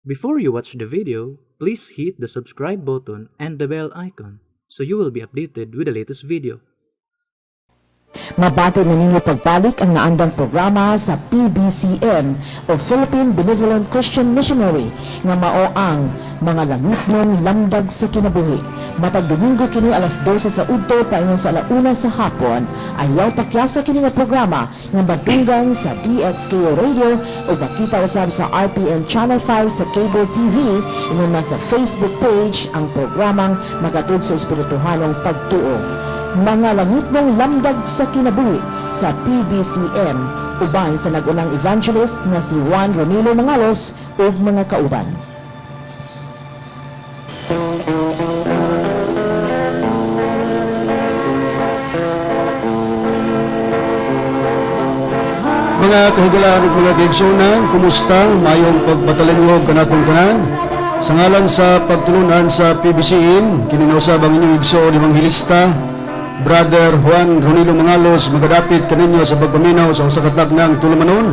Before you watch the video, please hit the subscribe button and the bell icon so you will be updated with the latest video. Mabati na ninyo pagbalik ang naandang programa sa PBCM o Philippine Benevolent Christian Missionary nga mao ang Mga Langitnong Lamdag sa Kinabuhi. Matag Domingo kini alas 12 sa udto paingon sa alauna sa hapon. Ayaw pakyasa kini nga programa nga madunggan sa DXKO Radio o makita usab sa RPN Channel 5 sa Cable TV, ingon man sa Facebook page ang programang magatud sa espirituhanong pagtuo. Mga Langitnong Lamdag sa Kinabuhi sa PBCM, uban sa nag-unang evangelist nga si Juan Ronilo Mangalos ug mga kauban. Mga kahigalaan ug mga kaigsuonan, kumusta? Mayong pagpatalingog kanatong tanan. Sa ngalan sa pagtulunan sa PBCM, kini usab ang inyong igsoon ebanghelista, Brother Juan Ronilo Mangalos, magadapit kaninyo sa pagpaminaw sa usa ka ng tulumanon.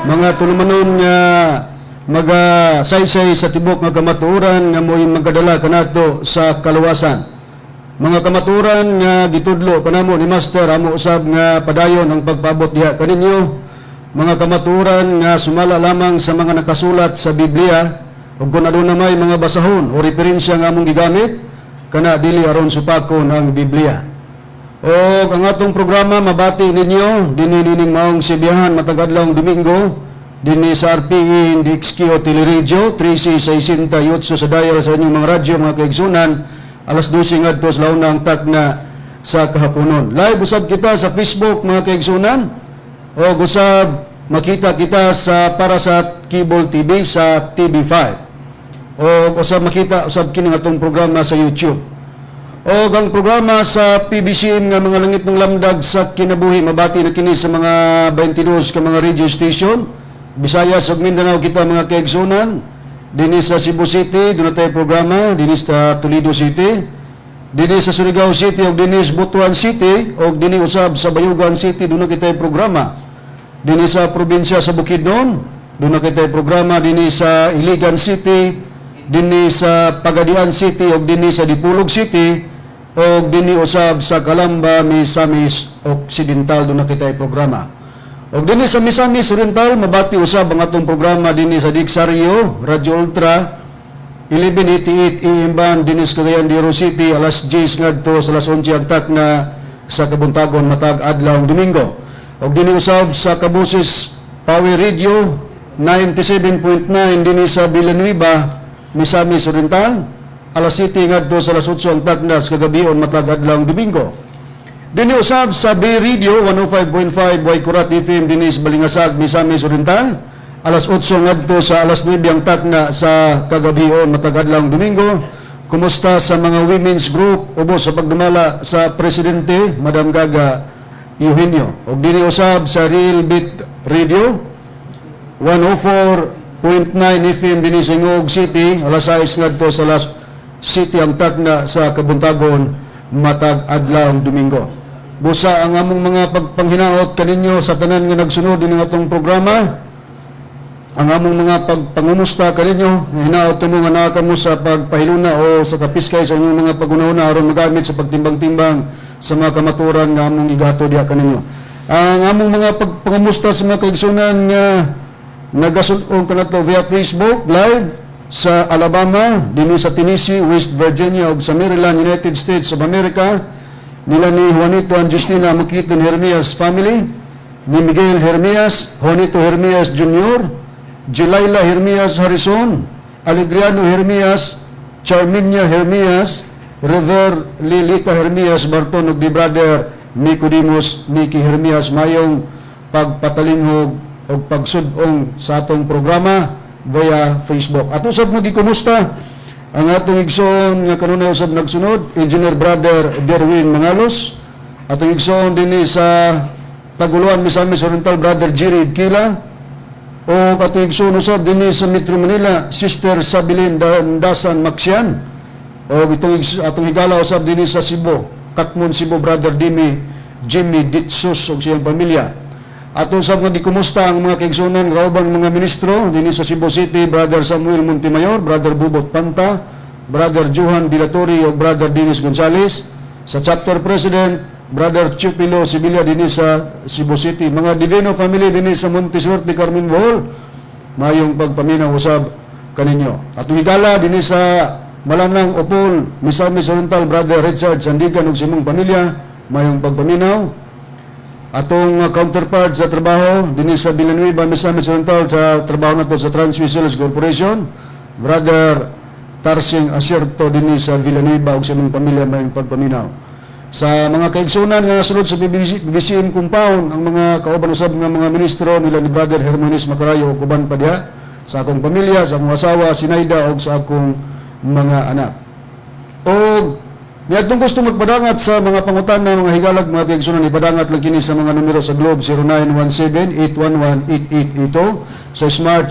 Mga tulumanon nga magasaysay sa tibok nga kamatuoran nga mo'y magadala kanato sa kaluwasan. Mga kamatuoran nga gitudlo kanamo ni Master, amo usab nga padayon ang pagpaabot diha kaninyo. Mga kamatuoran nga sumala lamang sa mga nakasulat sa Biblia, ug kung aduna may mga basahon o referensya nga among gigamit kana, dili aron supakon ang Biblia. O ang atong programa mabati ninyo dinhi nining maong sibihan matag adlaw Domingo dinhi sa RPN DXQ Teleradio 1368 sa dial sa inyong mga radyo, mga kaigsunan, alas 12 ngadto sa launa ang takna sa kahaponon. Live usab kita sa Facebook, mga kaigsunan, o usab makita kita sa para sa Cable TV sa TV5 o usab makita usab kini atong programa sa YouTube. O ang programa sa PBCM nga Mga Langitnong Lamdag sa Kinabuhi, mabati na kini sa mga 22 ka mga radio station. Visayas ug Mindanao kita, mga kaigsunan. Dinhi sa Cebu City, duna tay programa, dinhi sa Toledo City, dinhi sa Surigao City ug dinhi sa Butuan City ug dinhi usab sa Bayugan City duna kitay programa. Dinhi sa probinsya sa Bukidnon, duna kitay programa dinhi sa Iligan City, dinhi sa Pagadian City ug dinhi sa Dipolog City ug dinhi usab sa Calamba, Misamis Occidental duna kitay programa. Ug dinhi sa Misamis Oriental mabati usab ang atong programa dinhi sa Dixario, Radyo Ultra 1188 AM band dinhi sa Cagayan de Oro City, alas 10 ngadto sa alas 11 ang takna sa kabuntagon matag adlaw Domingo. Ug dinhi usab sa Kabusis Power Radio 97.9 dinhi sa Villanueva, Misamis Oriental, alas 7 ngadto sa alas 8 ang takna sa kagabion matag adlaw Domingo. Dinhi usab sa Bay Radio 105.5 Waikurat FM dinhi sa Balingasag, Misamis Oriental, alas 8 ngadto sa alas 9 ang takna sa kagabion matag adlaw Domingo. Kumusta sa mga women's group ubos sa pagdumala sa presidente, Madam Gaga Eugenio. Ug dinhi usab sa Real Beat Radio 104.9 FM dinhi sa Gingoog City, alas 6 ngadto sa alas 7 ang takna sa kabuntagon matag adlaw Domingo. Busa ang among mga pagpanghinaot kaninyo sa tanan nga nagsunod din atong programa, ang among mga pagpangumusta kaninyo, hinaot mo nga naa kamo sa pagpahiluna o sa kapiskay sa inyong mga paghuna-huna aron magamit sa pagtimbang-timbang sa mga kamaturan nga among igato diha kaninyo. Ang among mga pagpangumusta sa mga kaigsunan nga nagasul-ong kanato via Facebook Live sa Alabama, dinhi sa Tennessee, West Virginia ug sa Maryland, United States of America, nila ni Juanito and Justina Mukiton Hermias family, ni Miguel Hermias, Juanito Hermias Jr., Jelaila Hermias Harrison, Alegriano Hermias, Charminia Hermias, River Lilita Hermias Barton ug ni Brother Nicodemus Niki Hermias, mayong pagpatalinghog og pagsud-ong sa atong programa via Facebook. At usab mo gikumusta ang atong igsoon nga kanunay usab nagsunod, Engineer Brother Derwin Mangalos. Atong igsoon dinhi sa Taguluan, Misamis Oriental, Brother Jerry Kila. O atong igsoon usab dinhi sa Metro Manila, Sister Sabilin Dasan Maxian. O itong atong higala usab dinhi sa Cebu, Katmon, Cebu, Brother Dimi Jimmy Ditsos ug siyang pamilya. Ato sa mga gikumusta ang mga kaigsunan, kauban mga ministro dinhi sa Cebu City, Brother Samuel Montemayor, Brother Bubot Panta, Brother Johan Dilatori ug Brother Dennis Gonzales, sa Chapter President Brother Chupilo Sibilia dinhi sa Cebu City, mga Divino Family dinhi sa Monte Suerte, Carmen, Bohol, mayong pagpaminaw usab kaninyo. Atong higala dinhi sa Malanang, Opol, Misamis Oriental, Brother Richard Sandigan ug sa imong pamilya, mayong pagpaminaw. Atong counterpart sa trabaho dinhi sa Villanueva, Misamis Oriental, sa trabaho nato sa Transway Sales Corporation, Brother Tarsing Asierto dinhi sa Villanueva ug sa imong pamilya, mayong pagpaminaw. Sa mga kaigsunan nga sulod sa PBC, PBCM compound, ang mga kauban usab nga mga ministro nila ni Brother Hermonis Macarayo ug uban pa diha, sa akong pamilya, sa akong asawa Sinaida ug sa akong mga anak. Og niadtong gusto magpadangat sa mga pangutana, mga higalag, mga kaigsunan, ipadangat lang kini sa mga numero sa Globe 0917-811-8882, sa Smart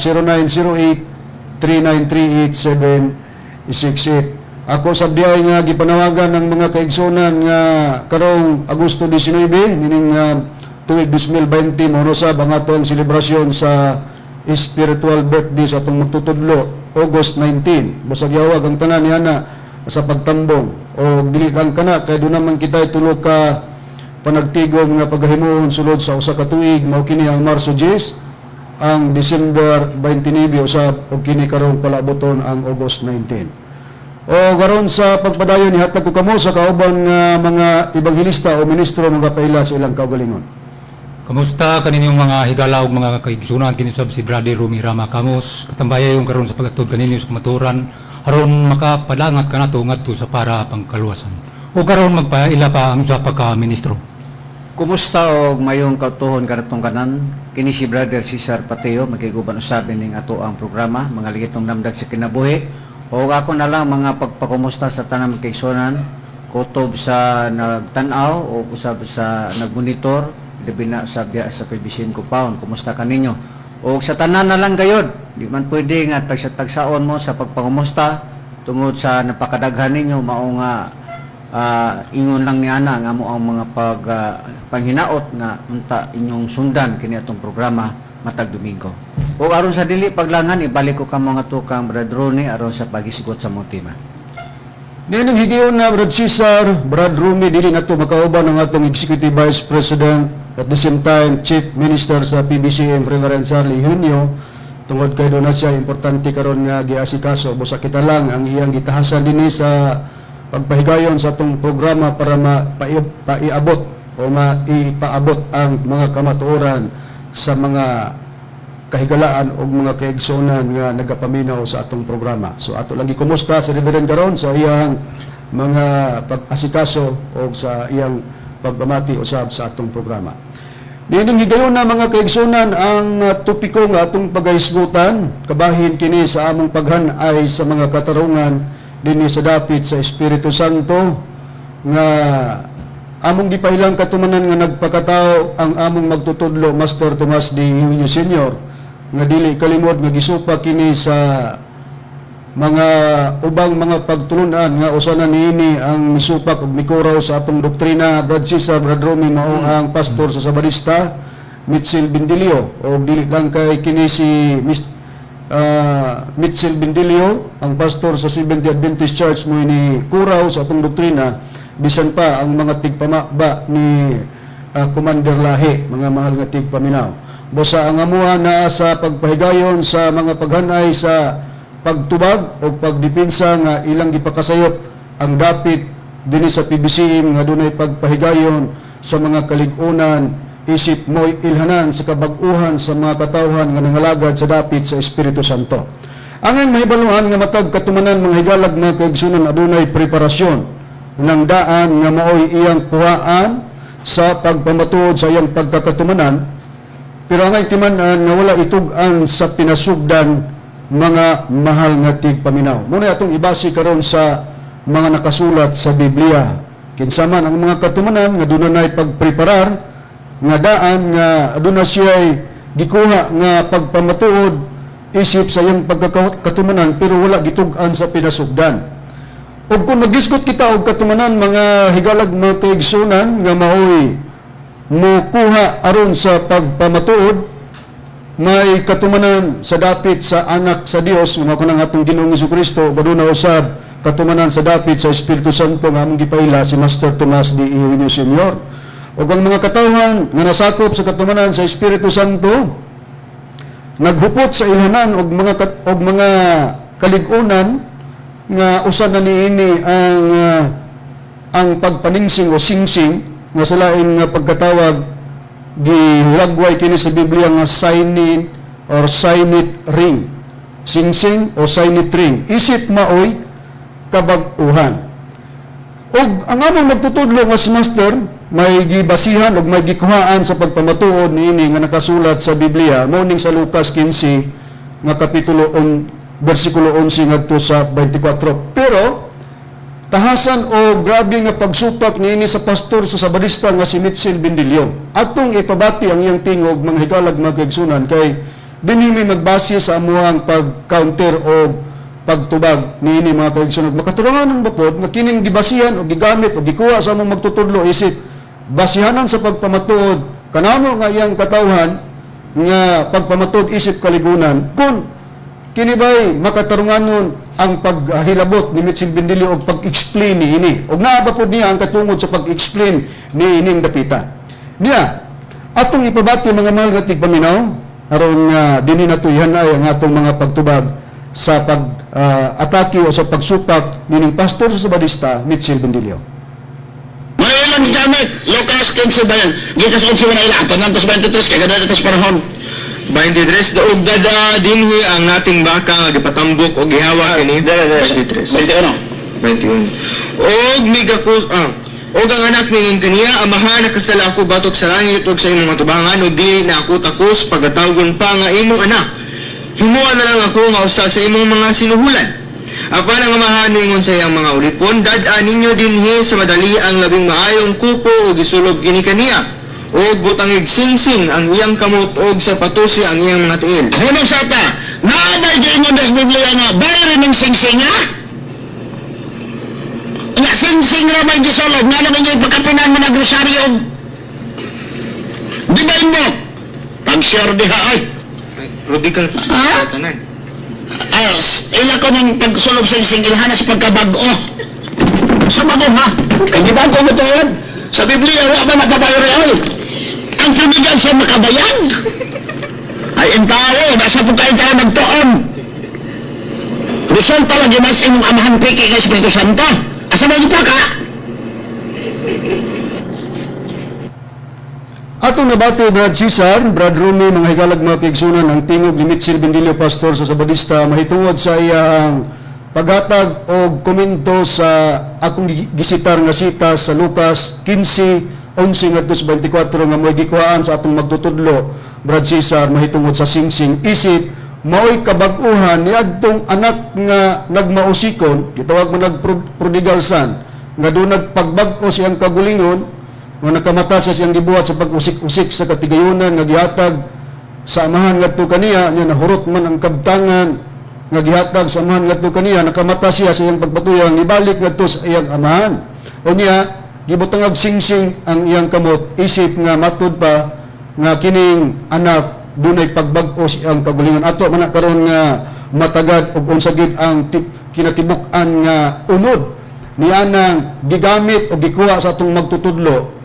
0908-3938-768. Ako sa biyay nga gipanawagan ng mga kaigsunan nga karong Agosto 19 nining tuig 2020 mao sab ang atong selebrasyon sa spiritual birthday sa atong magtutudlo, August 19. Basag yawag ang tanan niana sa pagtambong o dili lang kana kay doon naman kita tulo ka panagtigom nga paghimuon sulod sa usa ka tuig. Mao kini ang Marso 10, ang December 29 usab ug kini karong palaboton ang August 19. O karon sa pagpadayon, ihatag ko kamo sa kauban nga mga ebanghelista o ministro, mga paila sa ilang kaugalingon. Kamusta kaninyong mga higala ug mga kaigsunan? Kini sab si Brother Rumi Rama Kamos. Katambayay yung karon sa paghatod kaninyo sa kamatuoran aron makapadangat kanato ngadto sa para pangkaluwasan. O karon magpaila pa ang usa pa ka ministro. Kumusta og mayong kautuhon kanatong kanan? Kini si Brother Cesar Pateo, makiguban usab ning ato ang programa, Mga Langitnong Lamdag sa Kinabuhi. O ako na lang mga pagpakumusta sa tanang kaigsunan, kutob sa nagtan-aw o usab sa nagmonitor, labi na usab diha sa PBCM compound. Kumusta kaninyo? O sa tanan na lang gayod, di man pwede nga tagsa-tagsaon mo sa pagpangumusta tungod sa napakadaghan ninyo. Mao nga ingon lang ni ana nga mo ang mga panghinaot nga unta inyong sundan kini atong programa matag Domingo. O aron sa dili paglangan, ibalik ko kamo nga tukang Brad Ronnie aron sa paghisgot sa mong tema. Niining higayon na, Brad Cesar, Brad Rumi, dili na to makauban ang atong Executive Vice President, at the same time Chief Minister sa PBCM, Reverend Charlie Junio, tungod kay doon na siya importante karon nga giasikaso. Busa kita lang ang iyang gitahasan dinhi sa pagpahigayon sa atong programa para mapaiabot o maipaabot ang mga kamatuoran sa mga kahigalaan o mga kaigsunan nga nagapaminaw sa atong programa. So ato lang gikumusta si Reverend karon sa iyang mga pag-asikaso o sa iyang pagpamati usab sa atong programa. Niining higayon na, mga kaigsunan, ang topiko nga atong pagahisgutan kabahin kini sa among paghan-ay sa mga katarungan dinhi sa dapit sa Espiritu Santo nga among gipailang katumanan nga nagpakatao ang among magtutudlo, Master Tomas D. Eugenio Sr., nga dili kalimod nga gisupa kini sa mga ubang mga pagtulunan nga usa na niini ang misupak ug mikuraw sa atong doktrina, Brad Cesar, Brad Romy, mao ang pastor sa Sabadista, Mitchell Bindilio. O dili lang kay kini si Mitchell Bindilio, ang pastor sa Seventh Adventist Church, mo ni kuraw sa atong doktrina, bisan pa ang mga tigpamaba ni Commander Lahi, mga mahal nga tigpaminaw. Busa ang amuha naa sa pagpahigayon sa mga paghanay sa pagtubag o pagdepensa nga ilang gipakasayop ang dapit dinhi sa PBCM nga dunay pagpahigayon sa mga kalig-unan isip mo'y ilhanan sa kabag-uhan sa mga katawhan nga nangalagad sa dapit sa Espiritu Santo. Ang mahibaluhan nga matag katumanan, mga higalag, mga kaigsunan, adunay preparasyon ng daan nga maoy iyang kuhaan sa pagpamatuod sa iyang pagkakatumanan, pero ang timan-an nga wala itug-an sa pinasugdan, mga mahal nga tigpaminaw. Muna atong ibasi karon sa mga nakasulat sa Biblia. Kinsa man ang mga katumanan nga dunay pagpreparar nga daan nga aduna siya'y gikuha nga pagpamatuod isip sa iyang pagkakatumanan pero wala gitug-an sa pinasugdan. Ug kung nagisgot kita og katumanan, mga higalag, mga kaigsunan, nga maoy Mukuha aron sa pagpamatuod, may katumanan sa dapit sa Anak sa Dios nga mao kanang atong Ginoong Kristo, aduna usab katumanan sa dapit sa Espiritu Santo nga among gipaila si Master Tomas D. Eugenio Senior. Ug ang mga katawhan nga nasakop sa katumanan sa Espiritu Santo naghupot sa ilhanan og mga kalig-unan nga usa na niini ang pagpaningsing o singsing nga sa lain nga pagkatawag gilagway kini sa Biblia nga signet or signet ring, singsing o signet ring, isip maoy kabag-uhan. Ug ang among magtutudlo nga si Master may gibasihan ug may gikuhaan sa pagpamatuod niini nga nakasulat sa Biblia, mao ning sa Lucas 15 nga kapitulo on bersikulo 11 ngadto sa 24. Pero tahasan o grabe nga pagsupak niini sa pastor sa Sabadista nga si Mitchell Bendilio. Atong ipabati ang iyang tingog, mga higalag, mga kaigsunan, kay dinhi mi magbase sa amuang pag-counter o pagtubag niini, mga kaigsunan. Makaturangan ba pod nga kining gibasihan o gigamit o gikuha sa among magtutudlo isip basihanan sa pagpamatuod kanamo nga iyang katawhan nga pagpamatuod isip kaligunan, kung kini bay makatarunganon ang paghilabot ni Mitchell Bendilio og pag-explain ni ini, og naa ba pod niya ang katungod sa pag-explain ni ining dapita niya? Atong ipabati, mga mahal nga tigpaminaw, aron nga dinhi nato ihanay ang atong mga pagtubag sa pag atake o sa pagsupak nining pastor sa Sabadista Mitchell Bendilio. May ilang gigamit. Lucas 15 ba yan? Gikas 11 ba na ila? Ato nantos 23, kaya gano'n ito sa panahon. 23 daog dada dinhi ang nating baka nga gipatambok og gihawa kini 23. 21. 21. Og migakus og ang anak ningon kaniya, "Amahan, nakasala ako batok sa langit ug sa imong atubangan ug dili na ako takos pagatawgon pa nga imong anak. Himoa na lang ako nga usa sa imong mga sinuhulan." Apan ang amahan ningon sa iyang mga ulipon, "Dad-a ninyo dinhi sa madali ang labing maayong kupo ug isulob kini kaniya. Ug butangig singsing ang iyang kamot ug sapatusi ang iyang mga tiil." Hunong sa ta, naa bay giingon sa Biblia nga bayrin ng singsing ha? Nga singsing ra may gisulod, nga naman yung pagkapinan mo nag-rosaryo. Di ba mo? Pag-share diha ay. Radical. Ha? Tanan. Ay, ila ko ng pagsulob singsing ilhana sa pagkabag-o. Sa bago ha? Kay di ba ko mo to yun? Sa Biblia, wa ba nakabayar ay? Ang kaibigan siya makabayad. Ay, ang tao, nasa po kayo tayo nagtuon. Resulta lagi mas imong amahan piki kay Espiritu Santo. Asa ba pa ka? Atong nabati, Brad Cesar, Brad Rumi, mga higalag, mga kaigsunan, ang tingog ni Mitchell Bendilio, pastor sa Sabadista, mahitungod sa iyang paghatag og komento sa akong gisitar nga sita sa Lucas 15, 11 ngadto sa 24 nga mo'y gikuhaan sa atong magtutudlo, Brad Cesar, mahitungod sa singsing isip maoy kabag-uhan niadtong anak nga nagmausikon, gitawag mo nag prodigal son, nga doon nagpagbag-o siyang kagulingon nga nakamata siya siyang gibuhat sa pag-usik-usik sa katigayunan nga gihatag sa amahan ngadto kaniya. Niya nahurot man ang kabtangan nga gihatag sa amahan ngadto kaniya, nakamata siya sa iyang pagpatuyang ibalik ngadto sa iyang amahan. Unya gibutangag singsing ang iyang kamot, isip nga matud pa nga kining anak dunay pagbag-o siyang kagulingon. Ato man na karon nga matagad og unsa gid ang kinatibuk-an nga unod nianang gigamit o gikuha sa atong magtutudlo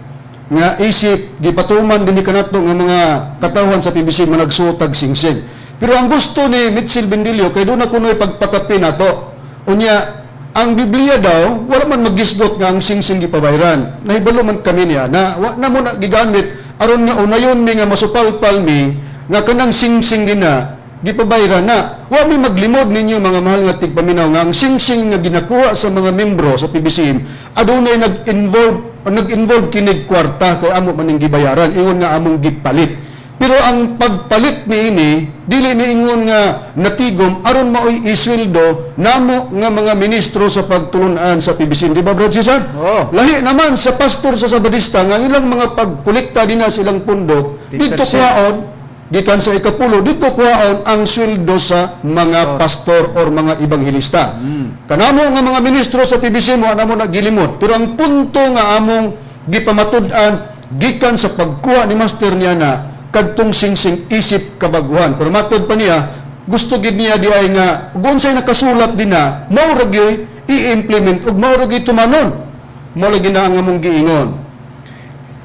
nga isip gipatuman dinhi kanato nga mga katawhan sa PBC managsuotag singsing. Pero ang gusto ni Mitchell Bendilio kay doon na kuno'y pagpakapi nato. Unya ang Biblia daw wala man magisgot nga ang singsing gipabayran. Nahibalo man kami niya na wa na mo na gigamit aron nga unayon mi nga masupalpal mi nga kanang singsing gina gipabayran na. Wa mi maglimod ninyo, mga mahal nga tigpaminaw, nga ang singsing nga ginakuha sa mga membro sa PBCM adunay nag-involve kinig kwarta kay amo man ning gibayaran, ingon nga among gipalit. Pero ang pagpalit niini dili ni ingon nga natigom aron maoy isweldo namo nga mga ministro sa pagtulunan sa PBC. Di ba, Brad Cesar? Oo. Lahi naman sa pastor sa Sabadista nga ilang mga pagkolekta din na silang pundok 10%. dito kuhaon gikan sa ikapulo, dito kuhaon ang sweldo sa mga pastor or mga ebanghelista. Kanamo nga mga ministro sa PBC mo, anamo na gilimot. Pero ang punto nga among gipamatud-an Gikan sa pagkuha ni Master niya na kadtong singsing isip kabaguhan. Pero matod pa niya, gusto gid niya di ay nga kung unsay nakasulat din na mao ra gyud i-implement ug mao ra gyud tumanon. Mao lagi na ang among giingon.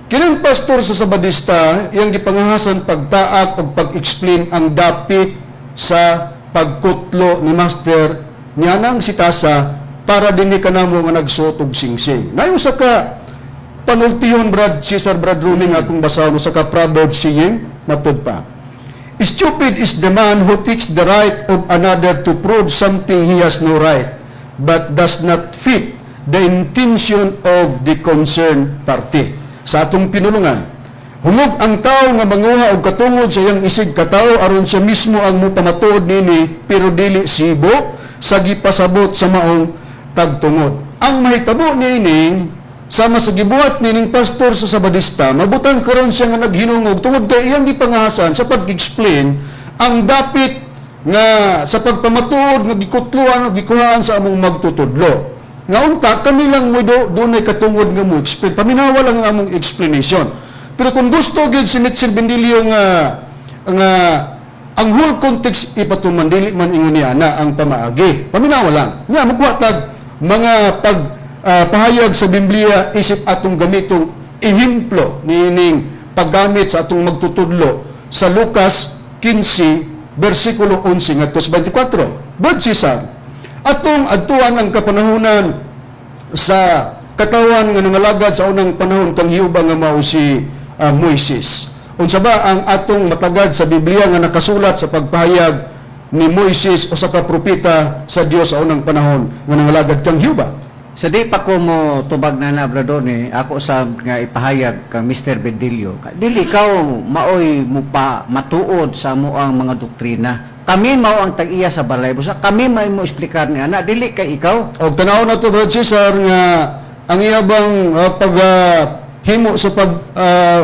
Kining pastor sa Sabadista, iyang gipangahasan pagtaak o pag-explain ang dapit sa pagkutlo ni Master niya nang sitasa para dinhi kanamo nga nagsuot og singsing. Naay usa ka panultihon, Brad Cesar, Brad Rumi, nga akong basahon, usa ka proverb saying, matud pa. "Stupid is the man who takes the right of another to prove something he has no right, but does not fit the intention of the concerned party." Sa atong pinulungan, hungog ang tao nga manguha og katungod sa iyang isig katawo aron siya mismo ang mopamatuod nini, pero dili sibo sa gipasabot sa maong tagtungod. Ang mahitabo niini, sama sa gibuhat nining pastor sa Sabadista, mabutang karon siya nga naghinungog tungod kay iyang gipangahasan sa pag-explain ang dapit nga sa pagpamatuod nga gikutluan o gikuhaan sa among magtutudlo. Nga unta kami lang mo dunay katungod nga mo explain. Paminawa lang ang among explanation. Pero kung gusto gyud si Mitchell Bendilio nga nga ang whole context ipatuman, dili man ingon niya na ang pamaagi. Paminawa lang. Nga mukuha tag mga pag pahayag sa Biblia isip atong gamitong ehemplo niining paggamit sa atong magtutudlo sa Lucas 15 versikulo 11 ngadto sa 24. Brad Cesar, atong adtuan ang kapanahunan sa katawan nga nangalagad sa unang panahon kang Jehova nga mao si Moises. Unsa ba ang atong matagad sa Biblia nga nakasulat sa pagpahayag ni Moises o sa propeta sa Dios sa unang panahon nga nangalagad kang Jehova? Sa di pa ko mo tubag na na, Brad Ronnie, ako sa nga ipahayag kang Mr. Bedilio. Dili ikaw maoy mo pa matuod sa mo ang mga doktrina. Kami mao ang tag-iya sa balay. Busa kami may mo eksplikar ni ana, dili kay ikaw. Og tanaw na to, Brad Cesar, nga ang iya bang pag himo sa pag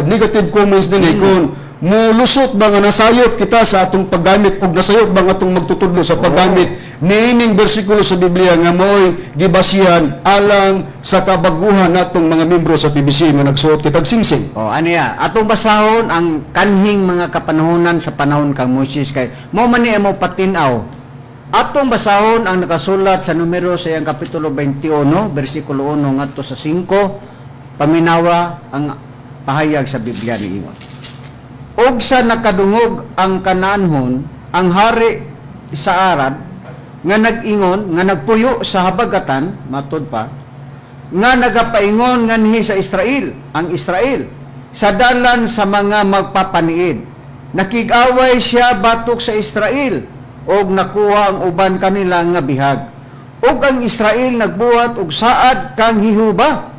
negative comments din eh, kung mulusot ba nga nasayop kita sa atong paggamit og nasayop ba nga atong magtutudlo sa paggamit niining bersikulo sa Biblia nga maoy gibasihan alang sa kabaguhan natong mga membro sa PBC nga nagsuot kitag singsing. O ano ya, atong basahon ang kanhing mga kapanahonan sa panahon kang Moises kay mo man ni mo patinaw. Atong basahon ang nakasulat sa Numero sa iyang kapitulo 21 bersikulo 1 ngadto sa 5. Paminawa ang pahayag sa Biblia ni ingon. Og sa nakadungog ang Kanaanhon, ang hari sa Arad, nga nag-ingon, nga nagpuyo sa habagatan, matod pa, nga nagapaingon nganhi sa Israel, ang Israel, sa dalan sa mga magpapaniid. Nakig-away siya batok sa Israel, og nakuha ang uban kanila nga bihag. Og ang Israel nagbuhat og saad kang Jehova.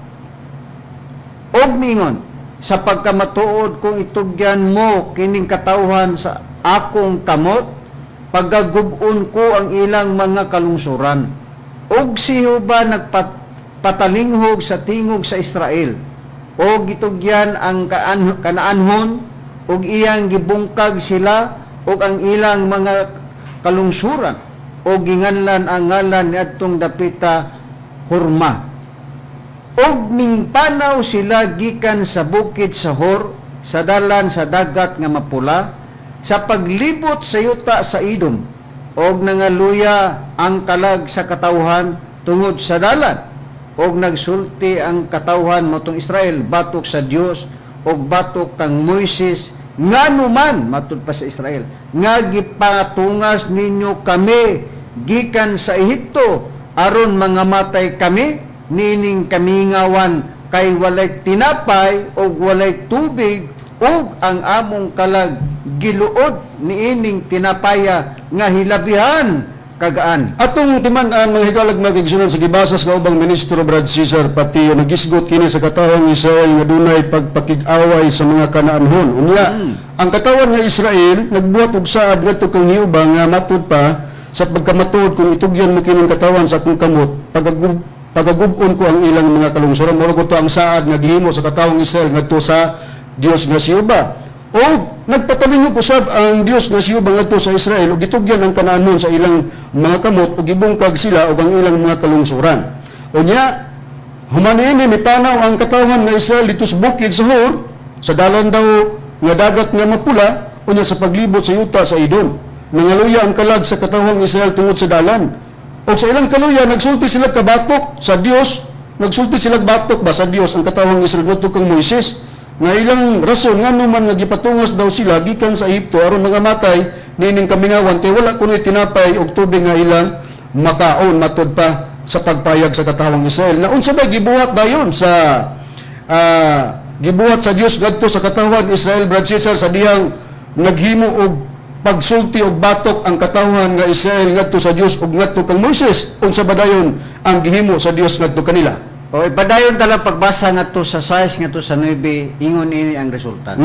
Og miingon, "Sa pagkamatuod kung itugyan mo kining katawhan sa akong kamot, pagagub-on ko ang ilang mga kalungsuran." Og si Jehova nagpatalinghog sa tingog sa Israel. Og gitugyan ang Kanaanhon og iyang gibungkag sila og ang ilang mga kalungsuran, og ginganlan ang ngalan niadtong dapita Horma. Og mingpanaw sila gikan sa bukid sa Hor sa dalan sa dagat nga Mapula sa paglibot sa yuta sa Edom, og nangaluya ang kalag sa katawhan tungod sa dalan. Og nagsulti ang katawhan motong Israel batok sa Dios og batok kang Moises, "Ngano man," matud pa sa Israel, "nga gipatungas ninyo kami gikan sa Ehipto aron mangamatay kami nining kamingawan, kay walay tinapay og walay tubig, ug ang among kalag giluod niining tinapaya nga hilabihan kagaan?" Atong timan-an, mga higalag mga kaigsunan, sa gibasa sa kaubang ministro Brad Cesar Patio, nagisgot kini sa katawang Israel nga dunay pagpakig-away sa mga Kanaanhon. Unya, ang katawan nga Israel nagbuhat og saad ngadto kang Jehova nga matud pa sa pagkamatuod kung itugyan mo kining katawan sa akong kamot, pagagub-on ko ang ilang mga kalungsuran. Mao to ang saad nga gihimo sa katawang Israel ngadto sa Dios nga si Jehova. O nagpatalingog usab ang Dios nga si Jehova ngadto sa Israel ug gitugyan ang Kanaanhon sa ilang mga kamot ug gibungkag sila ug ang ilang mga kalungsuran. Unya, human niini mipanaw ang katawhan nga Israel dito sa bukid sa Hor. Sa dalan daw nga Dagat nga Mapula, unya sa paglibot sa yuta sa Edom. Nangaluya ang kalag sa katawhang Israel tungod sa dalan. O sa ilang kaluya, nagsulti sila kabatok sa Dios, nagsulti sila batok ba sa Dios ang katawhang Israel ngadto kang Moises. Nga ilang rason ngano man nga gipatungas daw sila gikan sa Ehipto aron mga matay niining kamingawan kay wala kuno'y tinapay og tubig nga ilang makaon, matud pa sa pagpayag sa katawhang Israel. Na unsa bay gibuhat dayon sa gibuhat sa Dios ngadto sa katawhan Israel, Brad Cesar, sa dihang naghimo og pagsulti og batok ang katawhan nga Israel ngadto sa Dios ug ngadto kang Moises? Unsa ba dayon ang gihimo sa Dios ngadto kanila? O ipadayon tala pagbasa ngadto sa 6 ngadto sa 9, ingon ini ang resulta.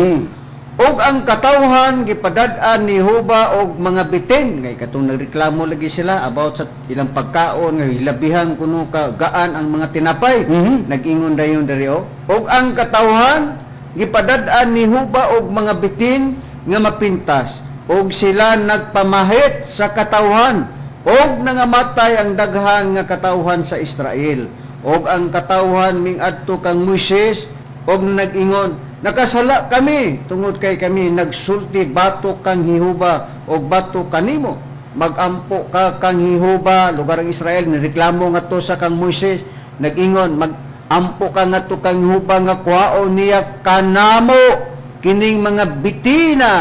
"Ug ang katawhan gipadad-an ni Jehova og mga bitin," kay katong nagreklamo lagi sila about sa ilang pagkaon nga hilabihan kuno ka gaan ang mga tinapay. Nag-ingon dayon diri o, "Ug ang katawhan gipadad-an ni Jehova og mga bitin nga mapintas, ug sila nagpamahit sa katawhan, ug nangamatay ang daghan nga katawhan sa Israel. Ug ang katawhan mingadto kang Moises og nag-ingon, 'Nakasala kami tungod kay kami nagsulti batok kang Jehova og batok kanimo. Magampo ka kang Jehova.'" Lugar ang Israel nireklamo ngadto sa kang Moises, nag-ingon, "Magampo ka ngadto kang Jehova nga kuhaon niya kanamo kining mga bitina."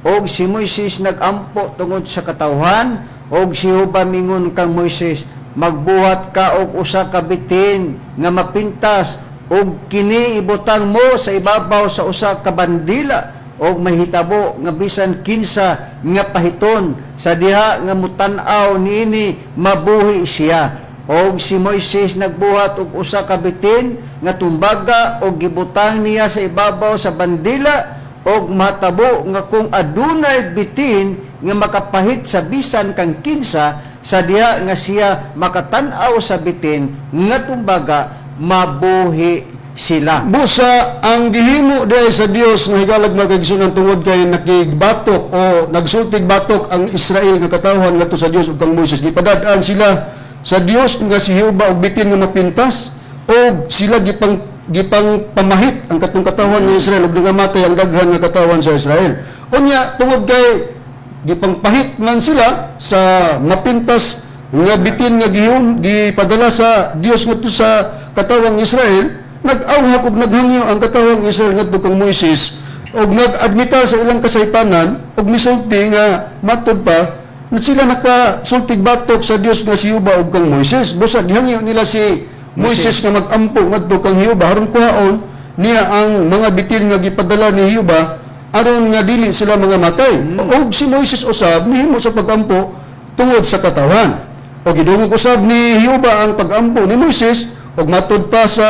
Og si Moises nagampo tungod sa katawhan, og si Jehova mingon kang Moises, "Magbuhat ka og usa ka bitin nga mapintas, og kini ibutang mo sa ibabaw sa usa ka bandila, og mahitabo nga bisan kinsa nga pahiton sa diha nga mutan-aw niini, mabuhi siya." Og si Moises nagbuhat og usa ka bitin nga tumbaga og gibutang niya sa ibabaw sa bandila, og matabo nga kung adunay bitin nga makapahit sa bisan kang kinsa, sa diha nga siya makatan-aw sa bitin nga tumbaga, mabuhi sila. Busa ang gihimo diay sa Dios nga higalag, mga kaigsunan, tungod kay nakigbatok o nagsultig batok ang Israel nga katawhan ngadto sa Dios ug kang Moises, gipadad-an sila sa Dios nga si Jehova og bitin nga mapintas, og sila gipang gipang pamahit ang katong katawhan ng Israel ug nangamatay ang daghan nga katawhan sa Israel. Unya tungod kay gipangpahit man sila sa mapintas nga bitin nga gihum gipadala sa Dios ngadto sa katawang Israel, nag-awhak ug naghangyo ang katawang Israel ngadto kang Moises ug nag-admitar sa ilang kasaypanan ug misulti nga matud pa na sila nakasultig batok sa Dios nga si Jehova ug kang Moises. Busa gihangyo nila si Moises nga mag-ampo ngadto kang Jehova aron kuhaon niya ang mga bitin nga gipadala ni Jehova aron nga dili sila mga matay. Og si Moises usab nihimo sa pagampo tungod sa katawan. Og gidungog usab ni Jehova ang pagampo ni Moises, og matud pa sa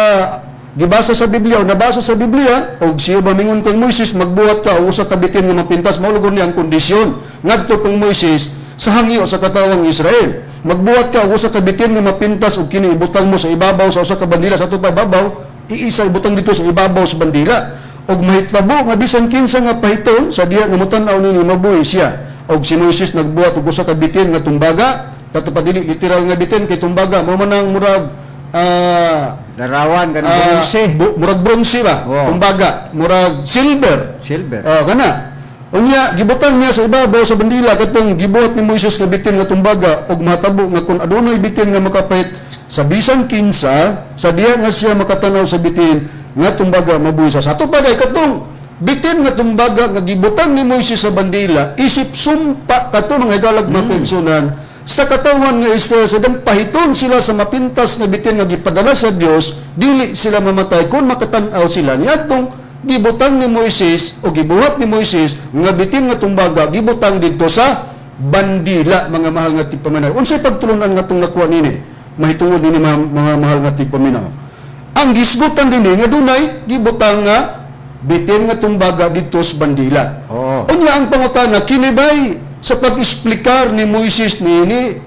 gibasa sa Biblia o nabasa sa Biblia, og si Jehova mingon kang Moises, "Magbuhat ka og usa ka bitin nga mapintas." Mao lugod niya ang kondisyon ngadto kang Moises sa hangyo sa katawang Israel. "Magbuhat ka og usa ka bitin nga mapintas ug kini ibutang mo sa ibabaw sa usa ka bandila." Sa ato pa ibabaw, iisa ibutang dito sa ibabaw sa bandila, og mahitabo nga bisan kinsa nga pahiton sa diha nga motan-aw nini, mabuhi siya. Og si Moises nagbuhat og usa ka bitin nga tumbaga. Kato pa, dili literal nga bitin kay tumbaga mao man ang murag Larawan kanang bronse. Murag bronze ba? Tumbaga, murag silver. Silver. Ah, kana. Unya gibutang niya sa ibabaw sa bandila katong gibuhat ni Moises nga bitin nga tumbaga, ug matabo nga kung adunay bitin nga makapahit sa bisan kinsa sa diha nga siya makatanaw sa bitin nga tumbaga, mabuhi siya. Sa ato pa kay katong bitin nga tumbaga nga gibutang ni Moises sa bandila isip sumpa kato, mga higalag, mga kaigsunan, sa katawan nga Israel sa dang pahiton sila sa mapintas nga bitin nga gipadala sa Dios, dili sila mamatay kung makatan-aw sila niadtong gibutang ni Moises o gibuhat ni Moises nga bitin nga tumbaga, gibutang didto sa bandila, mga mahal nga tigpaminaw. Unsay pagtulunan nga tong nakuha nini mahitungod nini, mga mahal nga tigpaminaw? Ang gisgutan dinhi nga dunay gibutang nga bitin nga tumbaga didto sa bandila. Unya ang pangutana, kini bay sa pag-eksplikar ni Moises niini,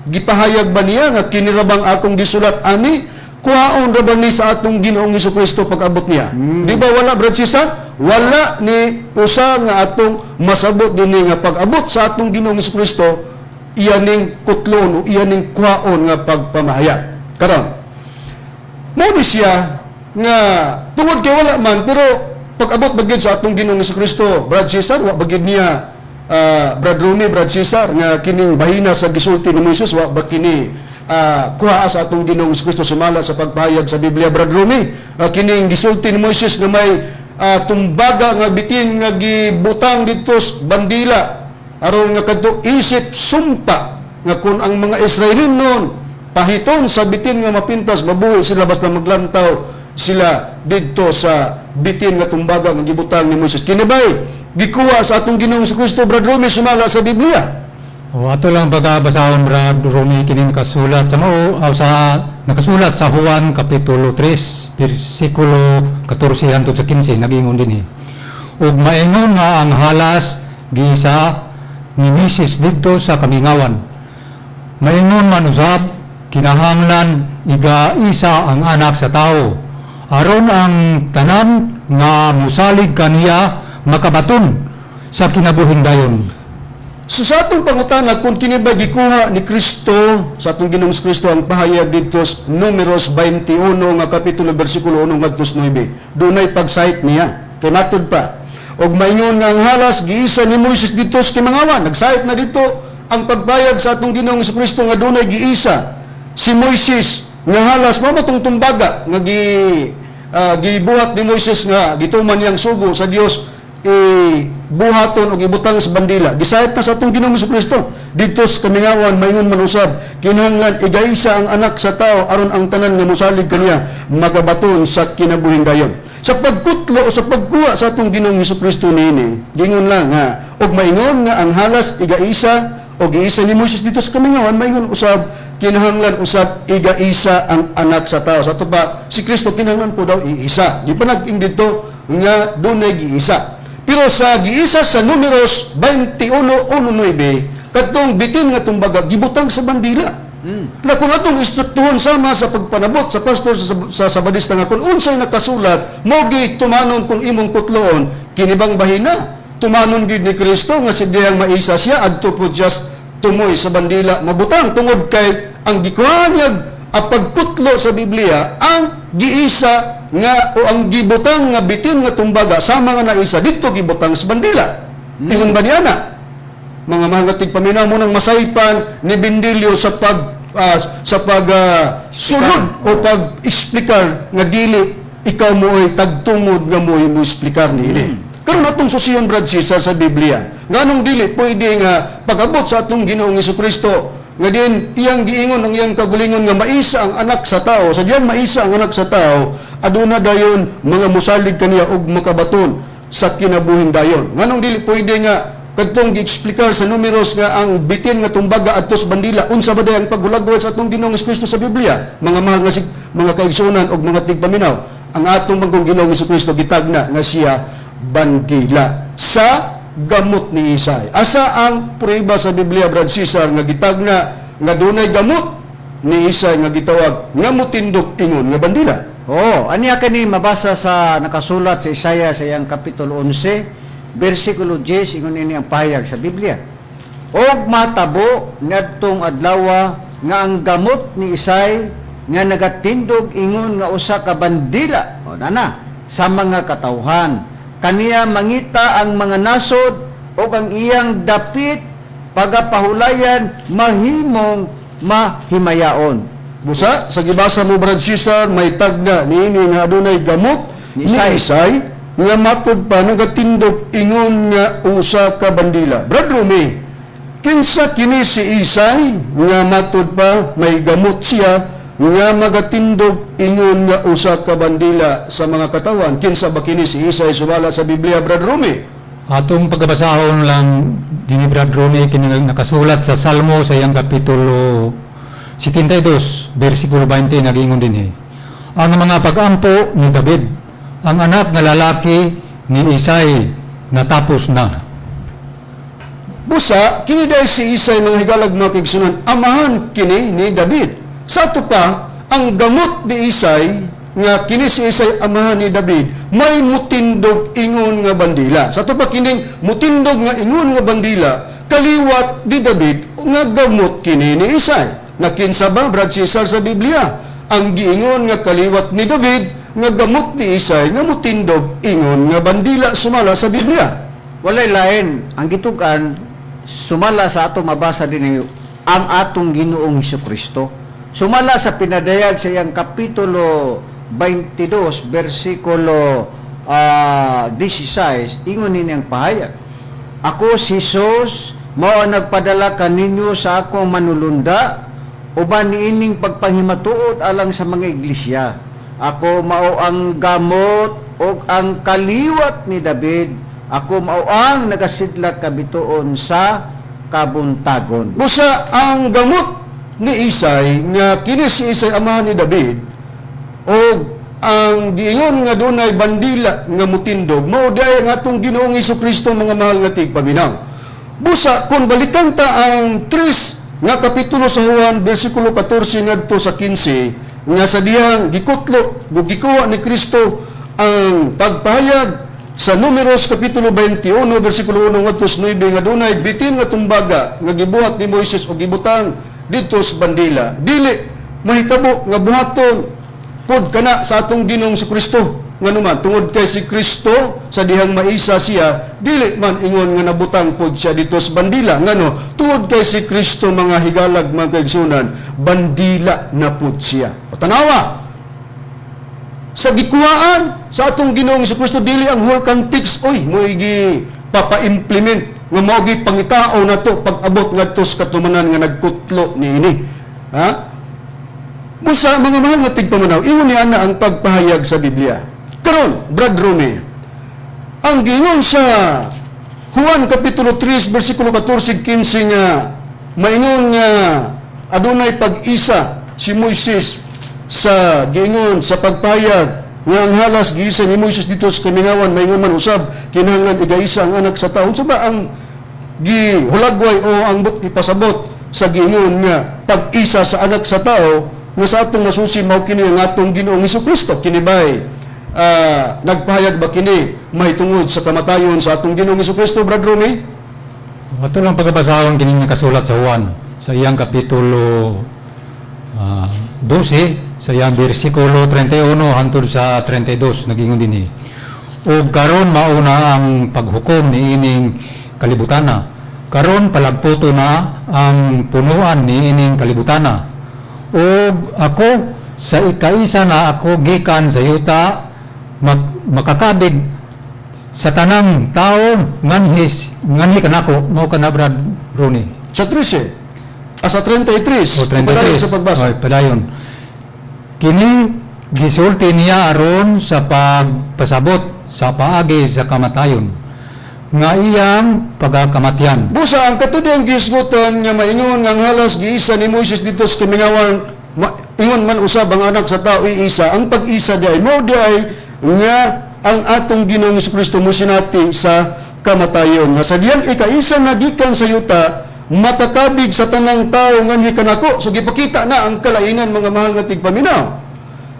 gipahayag ba niya nga kini ra bang akong gisulat ani, kuhaon ra ba ni sa atong Ginoong Kristo pag-abot niya? Di ba wala, Brad Cesar? Wala ni usa nga atong masabot dinhi nga pag-abot sa atong Ginoong Kristo iya ning kutlon o iya ning kuhaon nga pagpamahayag. Karon, mao ni siya nga tungod kay wala man, pero Pag-abot ba gid sa atong Ginoong Kristo, Brad Cesar, wa ba gid niya, Brad Rumi, Brad Cesar, nga kining bahina sa gisulti ni Moises, wa ba kini kuha sa atong Ginoong Kristo sumala sa pagpahayag sa Biblia, Brad Rumi? Kining gisulti ni Moises nga may tumbaga nga bitin nga gibutang didto sa bandila aron nga kadto isip sumpa nga kung ang mga Israelinon pahiton sa bitin nga mapintas, mabuhi sila basta maglantaw sila didto sa bitin nga tumbaga nga gibutang ni Moises. Kini bay gikuha sa atong Ginoong Kristo, Brad Rumi, sumala sa Biblia? O ato lang pagkabasahon, Brad Rumi, kini nakasulat sa mao o sa nakasulat sa Juan kapitulo 3 bersikulo 14 hangtod sa 15, nagingon dinhi. Ug maingon nga ang halas giisa ni Moises didto sa kamingawan. Maingon man usab kinahanglan iga-isa ang Anak sa Tawo aron ang tanan nga musalig kaniya makabaton sa kinabuhing dayon. So sa atong pangutana kung kini ba gikuha ni Kristo sa atong Ginoong Kristo ang pahayag didto sa Numeros 21 nga kapitulo bersikulo 1 ngadto sa 9, dunay pag-cite niya kay matud pa, "Og maingon nga ang halas giisa ni Moises didto sa kamingawan." Nag-cite na didto ang pagbayag sa atong Ginoong Kristo nga dunay giisa si Moises nga halas, mao tong tumbaga nga gibuhat ni Moises nga gituman niyang sugo sa Dios buhaton og ibutang sa bandila. Gi-cite na sa atong Ginoong Kristo didto sa kamingawan, "Maingon man usab kinahanglan igaisa ang Anak sa Tao aron ang tanan nga mosalig kaniya magabaton sa kinabuhing dayon." Sa pagkutlo o sa pagkuha sa atong Ginoong Kristo niini, gingon lang nga, "Og maingon nga ang halas igaisa o giisa ni Moises didto sa kamingawan, maingon usab kinahanglan usab igaisa ang Anak sa Tao." Sa ato pa, si Kristo kinahanglan po daw iisa. Di pa nag-ing didto nga dunay giisa. Pero sa giisa sa Numeros 21:1-9, katong bitin nga tumbaga gibutang sa bandila. Na kung atong instruktuhon sama sa pagpanabot sa pastor sa Sabadista nga kung unsay nakasulat, mo tumanon kung imong kutloon, kini bang bahina tumanon gid ni Kristo nga si diyang maisa siya adto po just tumoy sa bandila mabutang, tungod kay ang gikuha niya ang pagkutlo sa Biblia, ang giisa nga o ang gibutang nga bitin nga tumbaga sama nga naisa didto gibutang sa bandila. Ingon ba niya na, mga mahal nga tigpaminaw, mo nang masaypan ni Bindilyo sa pag sulod o pag-explicar nga dili ikaw mo ay tagtungod nga mo mo explicar niini. Karon atong susiyon, Brad Cesar, sa Biblia. Nganong dili pwede nga pag-abot sa atong Ginoong Kristo nga din iyang giingon ang iyang kagulingon nga maisa ang Anak sa Tao, sa diyan maisa ang Anak sa Tao, aduna dayon mga musalig kaniya og makabaton sa kinabuhing dayon? Nganong dili pwede nga kadtong gi-explicar sa Numeros nga ang bitin nga tumbaga adto sa bandila, unsa ba day ang paghulagway sa atong Ginoong Kristo sa Biblia? Mga mahal nga mga kaigsunan og mga tigpaminaw, ang atong magong Ginoong Kristo gitagna nga siya bandila sa gamot ni Isay. Asa ang prueba sa Biblia, Brad Cesar, nga gitagna nga dunay gamot ni Isay nga gitawag nga mutindog ingon nga bandila? Oo, aniya kani mabasa sa nakasulat sa Isaiah sa iyang kapitulo 11, bersikulo 10, ingon ini ang pahayag sa Biblia. "Og matabo niadtong adlawa nga ang gamot ni Isay nga nagatindog ingon nga usa ka bandila, o nana, sa mga katawhan. Kaniya mangita ang mga nasod ug ang iyang dapit pagapahulayan mahimong mahimayaon." Busa, sa gibasa mo, Brad Cesar, may tagna niini nga adunay gamot ni ni Isay. Isay nga matud pa nagatindog ingon nga usa ka bandila. Brad Rumi, kinsa kini si Isay nga matud pa may gamot siya nga magatindog ingon nga usa ka bandila sa mga katawan? Kinsa ba kini si Isay sumala sa Biblia, Brad Rumi? Atong pagkabasahon lang dinhi, Brad Rumi, kini nakasulat sa Salmo sa iyang kapitulo 72 bersikulo 20, nagingon dinhi. Ang mga pag-ampo ni David, ang anak nga lalaki ni Isay natapos na. Busa, kini day si Isay, mga higalag mga kaigsunan, amahan kini ni David. Sa ato pa, ang gamot ni Isay, nga kini si Isay amahan ni David, may mutindog ingon nga bandila. Sa ato pa, kining mutindog nga ingon nga bandila, kaliwat ni David nga gamot kini ni Isay. Na kinsa ba, Brad Cesar, sa Biblia ang giingon nga kaliwat ni David? nga gamot ni Isay nga mutindog ingon nga bandila sumala sa Biblia? Walay lain. Ang gitukan, sumala sa ato mabasa din ang atong Ginoong Kristo. Sumala sa pinadayag sa iyang kapitulo 22, bersikulo 16, ingon nini ang pahayag. "Ako si Jesus, mao ang nagpadala kaninyo sa akong manulunda uban niining pagpanghimatuod alang sa mga iglesia. Ako mao ang gamot ug ang kaliwat ni David. Ako mao ang nagasidlak kabituon sa kabuntagon." Busa ang gamot ni Isay nga kini si Isay amahan ni David o ang giingon nga dunay bandila nga mutindog mao diay ang atong Ginoong Kristo, mga mahal nga tigpaminaw. Busa kung balikan ta ang 3 nga kapitulo sa Juan, bersikulo 14 ngadto sa 15, nga sa dihang gikutlo ug gikuha ni Kristo ang pagpahayag sa Numeros kapitulo 21 bersikulo 1 ngadto sa 9 nga dunay bitin nga tumbaga nga gibuhat ni Moises o gibutang didto sa bandila, dili mahitabo nga buhaton pod kana sa atong Ginoong sa Kristo. Nganuman, tungod kay si Kristo sa dihang maisa siya, dili man ingon nga nabutang pod siya dito sa bandila. Ngano? Tungod kay si Kristo, mga higalag, mga kaigsunan, bandila na pod siya. O tanawa sa gikuhaan sa atong Ginoong Kristo, dili ang whole context oy mo igi papa-implement nga mao gi pangitao nato pag-abot ngadto sa katumanan nga nagkutlo niini, ha. Busa, mga mahal nga tigpamanaw, ingon ni ana ang pagpahayag sa Biblia. Karon, Brad Rome, ang giingon sa Juan Kapitulo 3 bersikulo 14 15 nga maingon nga adunay pag-isa si Moises sa giingon sa pagpahayag nga ang halas giisa ni Moises dito sa kamingawan, maingon man usab kinahanglan igaisa ang anak sa tao. Unsa ba ang gihulagway o ang but ipasabot sa giingon nga pag-isa sa anak sa tao nga sa atong nasusi mao kini ang atong Ginoong Kristo? Kini bay nagpahayag ba kini mahitungod sa kamatayon sa atong Ginoong Kristo, Brad Romy? Ato lang pagkabasahon kini nga kasulat sa Juan sa iyang kapitulo 12 sa iyang bersikulo 31 hangtod sa 32. Nagingon dinhi, "Ug karon mauna ang paghukom niining kalibutana. Karon palagputo na ang punuan niining kalibutana. Ug ako sa ikaisa na ako gikan sa yuta makakabig sa tanang tao nganhi kanako." Mao kana, Brad Rooney. Sa 13, sa 33. O 33. Padayon sa pagbasa. Oy, padayon. "Kini gisulti niya aron sa pagpasabot sa paagi sa kamatayon nga iyang pagkakamatian." Busa ang katudang gisgutan nga maingon nga ang halas giisa ni Moises dito sa kamingawan, ingon man usab ang anak sa tao iisa, ang pag-isa di mo di ay nga ang atong Ginoong Kristo mo sinati sa kamatayon nga sa diyang ikaisa na gikan sa yuta makakabig sa tanang tao nganhi kanako. So gipakita na ang kalainan, mga mahal nga tigpaminaw.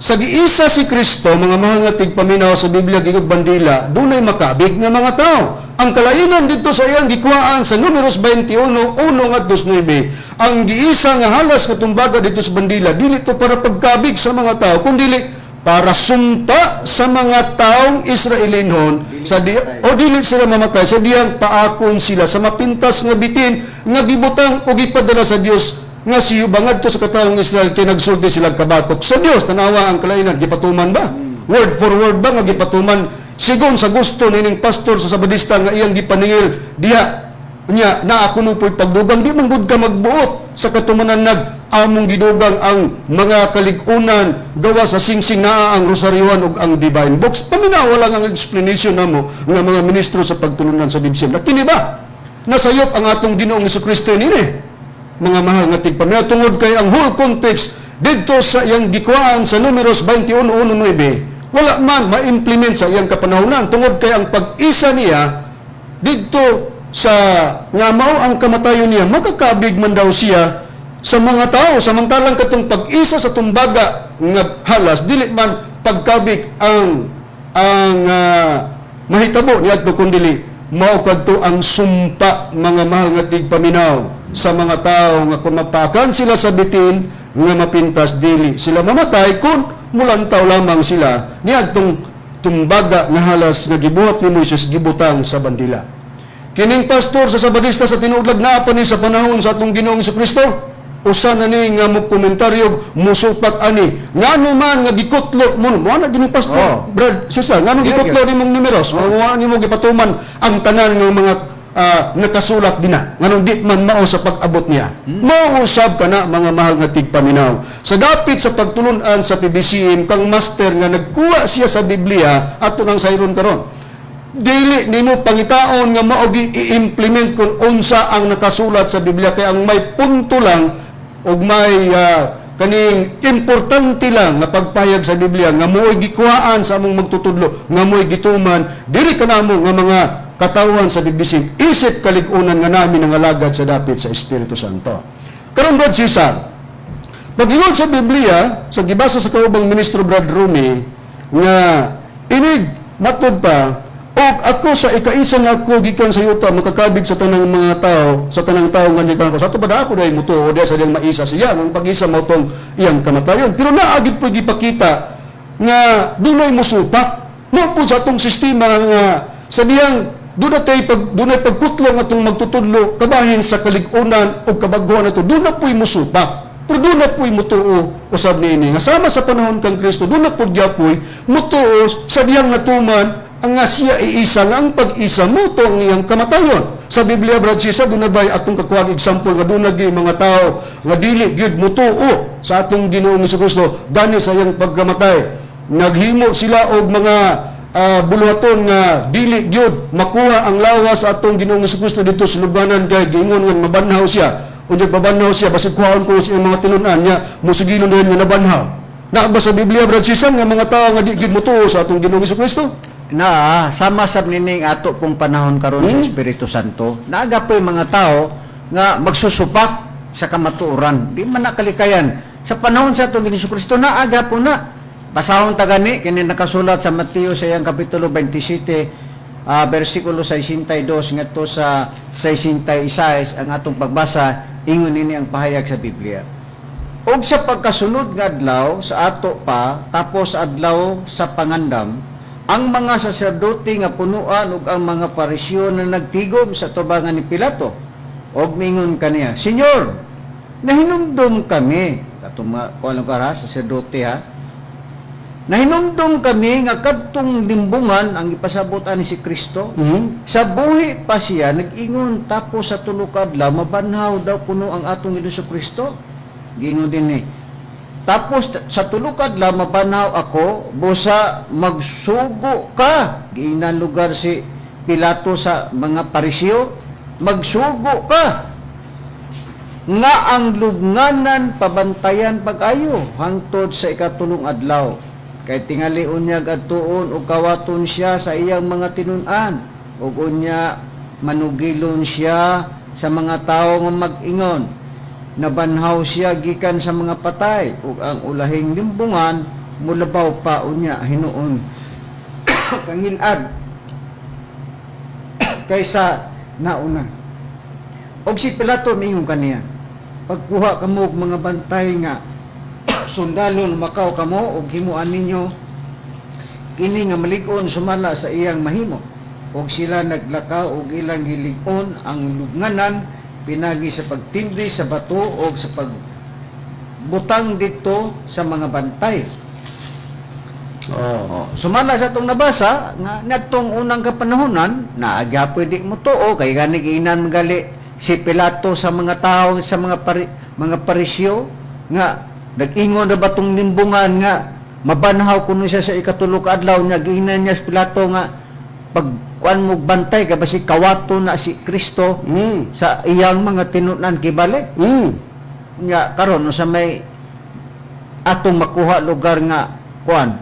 Sa giisa si Kristo, mga mahal nga tigpaminaw, sa Biblia gigog bandila, dunay makabig nga mga tao. Ang kalainan dito sa iyang gikuhaan sa Numeros 21, 1 ngadto 9, ang giisa nga halas nga tumbaga dito sa bandila, dili to para pagkabig sa mga tao, kundi para sumpa sa mga taong Israelinhon sa di, o dili sila mamatay sa diyang paakon sila sa mapintas nga bitin nga gibutang o gipadala sa Dios nga si ngadto sa katawong Israel kay nagsulti sila kabatok sa Dios. Tanawa ang kalainan, gipatuman ba? Word for word ba nga gipatuman sigon sa gusto nining pastor sa Sabadista nga iyang gipaningil diha nya naa kuno po'y pagdugang? Di man gud ka magbuot sa katumanan nag among gidugang ang mga kalig-unan gawa sa singsing naa ang rosaryohan ug ang divine box. Paminawa lang ang explanation namo nga mga ministro sa pagtulunan sa Biblia. Kini ba nasayop ang atong Ginoong Kristo nini, mga mahal nga tigpaminaw? Tungod kay ang whole context didto sa iyang gikuhaan sa Numeros 21:9 wala man ma-implement sa iyang kapanahonan tungod kay ang pag-isa niya didto sa nga mao ang kamatayon niya, makakabig man daw siya sa mga tao, samantalang katong pag-isa sa tumbaga nga halas dili man pagkabig ang mahitabo niadto, kundili mao kadto ang sumpa, mga mahal nga tigpaminaw, sa mga tao nga kung mapakan sila sa bitin nga mapintas, dili sila mamatay kung Mulantaw lamang sila niadtong tumbaga nga halas nga gibuhat ni Moises, gibutang sa bandila. Kining pastor sa Sabadista, sa tinuod naa pa ni sa panahon sa atong Ginoong Kristo. Usa na ni nga mo komentaryo, musupak ani ngano man nga gikutlo mo mo na gining pastor. Brad Cesar, ngano gikutlo nimong numeros? Oh. Nimo gipatuman ang tanan ng mga nakasulat dina, nganong di man mao sa pag-abot niya? Mao usab kana, mga mahal nga tigpaminaw, sa dapit sa pagtulunan sa PBCM kang master nga nagkuha siya sa Biblia, ato nang sayron karon. Dili nimo pangitaon nga mao i-implement kung unsa ang nakasulat sa Biblia, kay ang may punto lang ug may kaning importante lang nga pagpahayag sa Biblia nga mo'y gikuhaan sa among magtutudlo, nga mo'y gituman diri kanamo nga mga katawhan sa PBC, isip kalig-unan nga namin ang alagad sa dapit sa Espiritu Santo. Karon, Brad Cesar, pag-ingon sa Biblia, sa gibasa sa kaubang ministro Brad Rumi, nga inig matud pa, "Og ako sa ikaisa nga ako gikan sa yuta makakabig sa tanang mga tao, sa tanang tao nga gikan ko." Sa ato ba ako dahil mutuo diya sa diyang maisa siya, ang pag-isa mao tong iyang kamatayon. Pero naa gid po gipakita nga dunay musupak. Mo po sa atong sistema nga sa diyang doon tay pag dunay pagkutlo nga atong magtutudlo kabahin sa kalig-unan o kabaghuan nato, doon na po'y musupak. Pero doon na po'y mutuo usab niini. Nga sama sa panahon kang Kristo, doon na po'y gyapoy mutuo sa diyang natuman ang nga siya iisa, nga ang pag-isa mo to ang iyang kamatayon. Sa Biblia, Brad Cesar, doon na ba'y atong kakuha example nga doon nagi mga tao nga dili gyud mutuo sa atong Ginoong Kristo gani sa iyang pagkamatay? Naghimo sila og mga buluhaton nga dili gyud makuha ang lawas sa atong Ginoong Kristo dito sa lubnganan, kay giingon nga mabanhaw siya. Unya mabanhaw siya, basig kuhaon ko sa iyang mga tinun-an niya, musugilon din nga nabanhaw. Naa ba sa Biblia, Brad Cesar, nga mga tao nga di gyud mutuo sa atong Ginoong Kristo? Na sama sab nining ato pong panahon karon sa Espiritu Santo, naaga po yung mga tao nga magsusupak sa kamatuoran. Di man nakalikayan sa panahon sa atong Ginoong Kristo, naaga po na. Basahon ta gani kini nakasulat sa Mateo sa iyang kapitulo 27, bersikulo 62 ngadto sa 66 ang atong pagbasa. Ingon nini ang pahayag sa Biblia: "Og sa pagkasunod nga adlaw sa ato pa, tapos adlaw sa pangandam, ang mga saserdote nga punuan ug ang mga Pariseo na nagtigom sa tubangan ni Pilato ug mingon kaniya, 'Senyor, nahinumdum kami,'" katong mga kuan ka ha, saserdote ha, "nahinumdum kami nga kadtong limbungan," ang ipasabot ani si Kristo, "sa buhi pa siya nag-ingon, tapos sa tulo ka adlaw mabanhaw daw kuno ang atong Hesus Kristo." Giingon din ni, "Tapos sa tulo ka adlaw mabanhaw ako, busa magsugo ka." Giingnan lugar si Pilato sa mga Pariseo, "Magsugo ka nga ang lubnganan pabantayan pag-ayo hangtod sa ikatulong adlaw. Kay tingali unyag adtuon ug kawaton siya sa iyang mga tinun-an, ug unya manugilon siya sa mga tawo nga mag-ingon, 'Nabanhaw siya gikan sa mga patay,' ug ang ulahing limbungan mulabaw pa unya hinuon kangilad kaysa nauna." Og si Pilato miingon kaniya, "Pagkuha kamo og mga bantay nga sundalo, makaw kamo ug himuan ninyo kini nga malig-on sumala sa iyang mahimo." Og sila naglakaw og ilang gilig-on ang lubnganan pinagi sa pagtindi sa bato og sa pagbutang dito sa mga bantay. Oh. Oh, sumala sa atong nabasa nga nadtong unang kapanahonan naa gyapoy di motuo, kay gani giingnan magali si Pilato sa mga tao, sa mga Pariseo nga nag-ingon na batong limbungan nga mabanhaw kuno siya sa ikatulo ka adlaw nga giingnan niya si Pilato nga pag kuan mo bantay ka basi kawato na si Kristo sa iyang mga tinun-an kibalik. Nga karon sa may atong makuha lugar nga kuan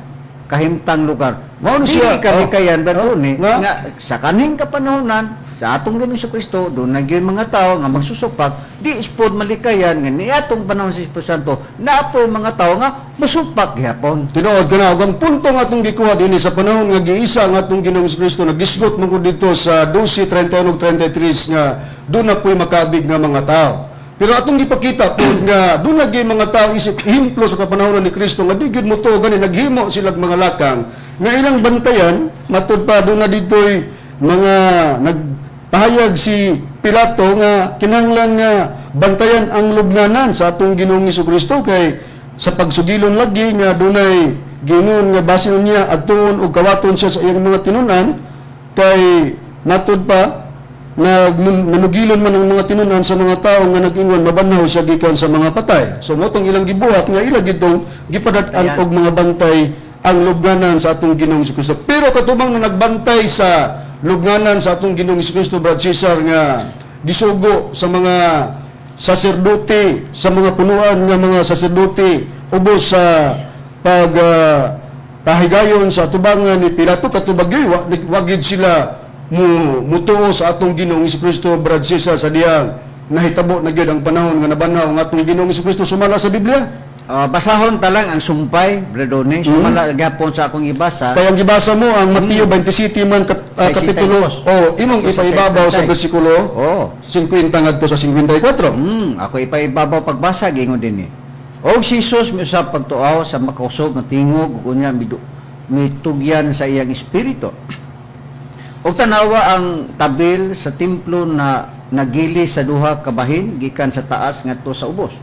kahimtang lugar? Mao ni Dili siya. kalikayan ba ni Nga. nga sa kaning kapanahonan sa atong Ginoong Kristo doon na gyud mga tao nga magsusupak, di ispod malikayan nga niatong panahon sa Espiritu Santo naa poy mga tao nga musupak gihapon. Tinuod ka na, ug ang punto nga atong gikuha dinhi sa panahon nga giisa ang atong Ginoong Kristo, nagisgot man gud dito sa 12:31 ug 33 nga doon na po'y makabig nga mga tao. Pero atong gipakita po nga doon lagi mga tao isip ehemplo sa kapanahon ni Kristo nga di gyud mo to gani naghimo silag mga lakang nga ilang bantayan. Matud pa, doon na dito'y mga nagpahayag si Pilato nga kinahanglan nga bantayan ang lubnganan sa atong Ginoong Kristo kay sa pagsugilon lagi nga dunay gingon nga basin niya adtuon og kawaton siya sa iyang mga tinunan, kay matud pa nanugilon man ang mga tinunan sa mga tao nga nag-ingon mabanhaw siya gikan sa mga patay. So mo tong ilang gibuhat nga ila gitong gipadat-an og mga bantay ang lubnganan sa atong Ginoong Kristo. Pero katubang na nagbantay sa lubnganan sa atong Ginoong Kristo, Brad Cesar, nga gisugo sa mga saserdote, sa mga punuan nga mga saserdote ubos sa pag pahigayon sa atubangan ni Pilato, katubag wa, wagid sila mu mutuo sa atong Ginoong Kristo, Brad Cesar, sa diyang nahitabo na gyud ang panahon nga nabanhaw ang atong Ginoong Kristo sumala sa Biblia. Ah, basahon ta lang ang sumpay, Bradone, sumala gyapon sa akong ibasa. Kaya ang gibasa mo ang Mateo 27 man kapitulo 62. o imong Sa ipaibabaw sa 56. bersikulo Oh. 50 ngadto sa 54. Ako ipaibabaw pagbasa gingon dinhi. Og si Jesus miusab pagtuaw sa makausog nga tingog ug unya mitugyan sa iyang espiritu. Og tanawa ang tabil sa templo na nagili sa duha ka bahin gikan sa taas ngadto sa ubos.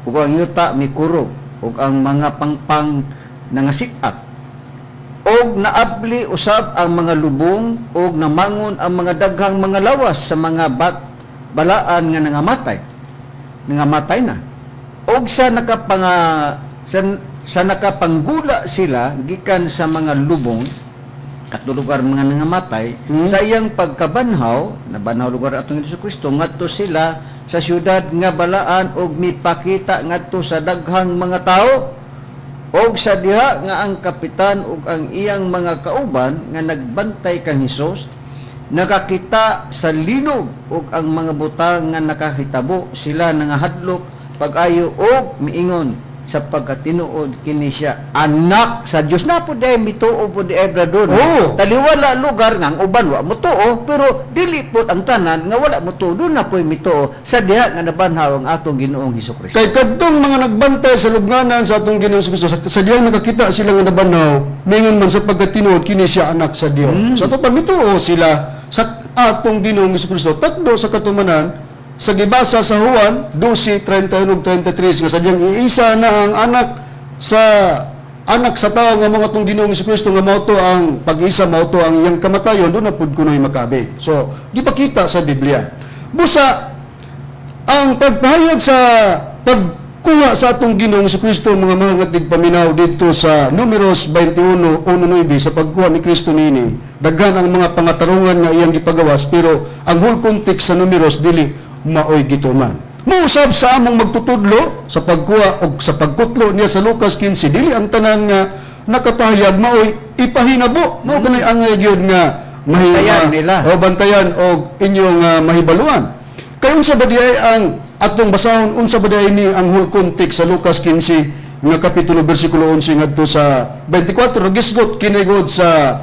Ug ang yuta mikurog ug ang mga pangpang nangasik-ak. Og naabli usab ang mga lubong ug namangon ang mga daghang mga lawas sa mga balaan nga nangamatay. Nangamatay na. Og sa nakapanggula sila gikan sa mga lubong, katong lugar mga nangamatay sa iyang pagkabanhaw, nabanhaw lugar atong Hesus Kristo, ngadto sila sa syudad nga balaan og mipakita ngadto sa daghang mga tao. Og sa diha nga ang kapitan ug ang iyang mga kauban nga nagbantay kang Hesus nakakita sa linog ug ang mga butang nga nakahitabo, sila nangahadlok pag-ayo og miingon, "Sa pagkatinuod kini siya anak sa Dios." Na po dahil mituo po di Ebra doon. Oo. Taliwala lugar nga ang uban wa motuo, pero dili po ang tanan nga wala motuo, doon na po'y mituo sa diha nga nabanhaw ang atong Ginoong Hesus Kristo. Kay kadtong mga nagbantay sa lubnganan sa atong Ginoong Kristo, sa diyang nakakita sila nga nabanhaw, mingon man, "Sa pagkatinuod kini siya anak sa Dios." Sa ato pa mituo sila sa atong Ginoong Kristo. Takdo sa katumanan sa gibasa sa Juan 12:31 ug 33 nga sadyang iisa na ang anak sa tao nga mga atong Ginoong Kristo nga mao to ang pag-isa, mao to ang iyang kamatayon, doon na pud kuno'y makabig. So, gipakita sa Biblia. Busa ang pagpahayag sa pagkuha sa atong Ginoong Kristo, mga mahal nga tigpaminaw, dito sa Numeros 21:1-9, sa pagkuha ni Kristo niini, daghan ang mga pangatarungan nga iyang gipagawas, pero ang whole context sa Numeros dili maoy gituman. Muusab sa among magtutudlo sa pagkuha o sa pagkutlo niya sa Lucas 15, dili ang tanan nga nakapahayag maoy ipahinabo. Mao kanay angay gyud nga Bantayan nila. o bantayan og inyong mahibaluan. Kay unsa ba diay ang atong basahon, unsa ba diay ni ang whole context sa Lucas 15 nga kapitulo bersikulo 11 ngadto sa 24? Gisgot kini gud sa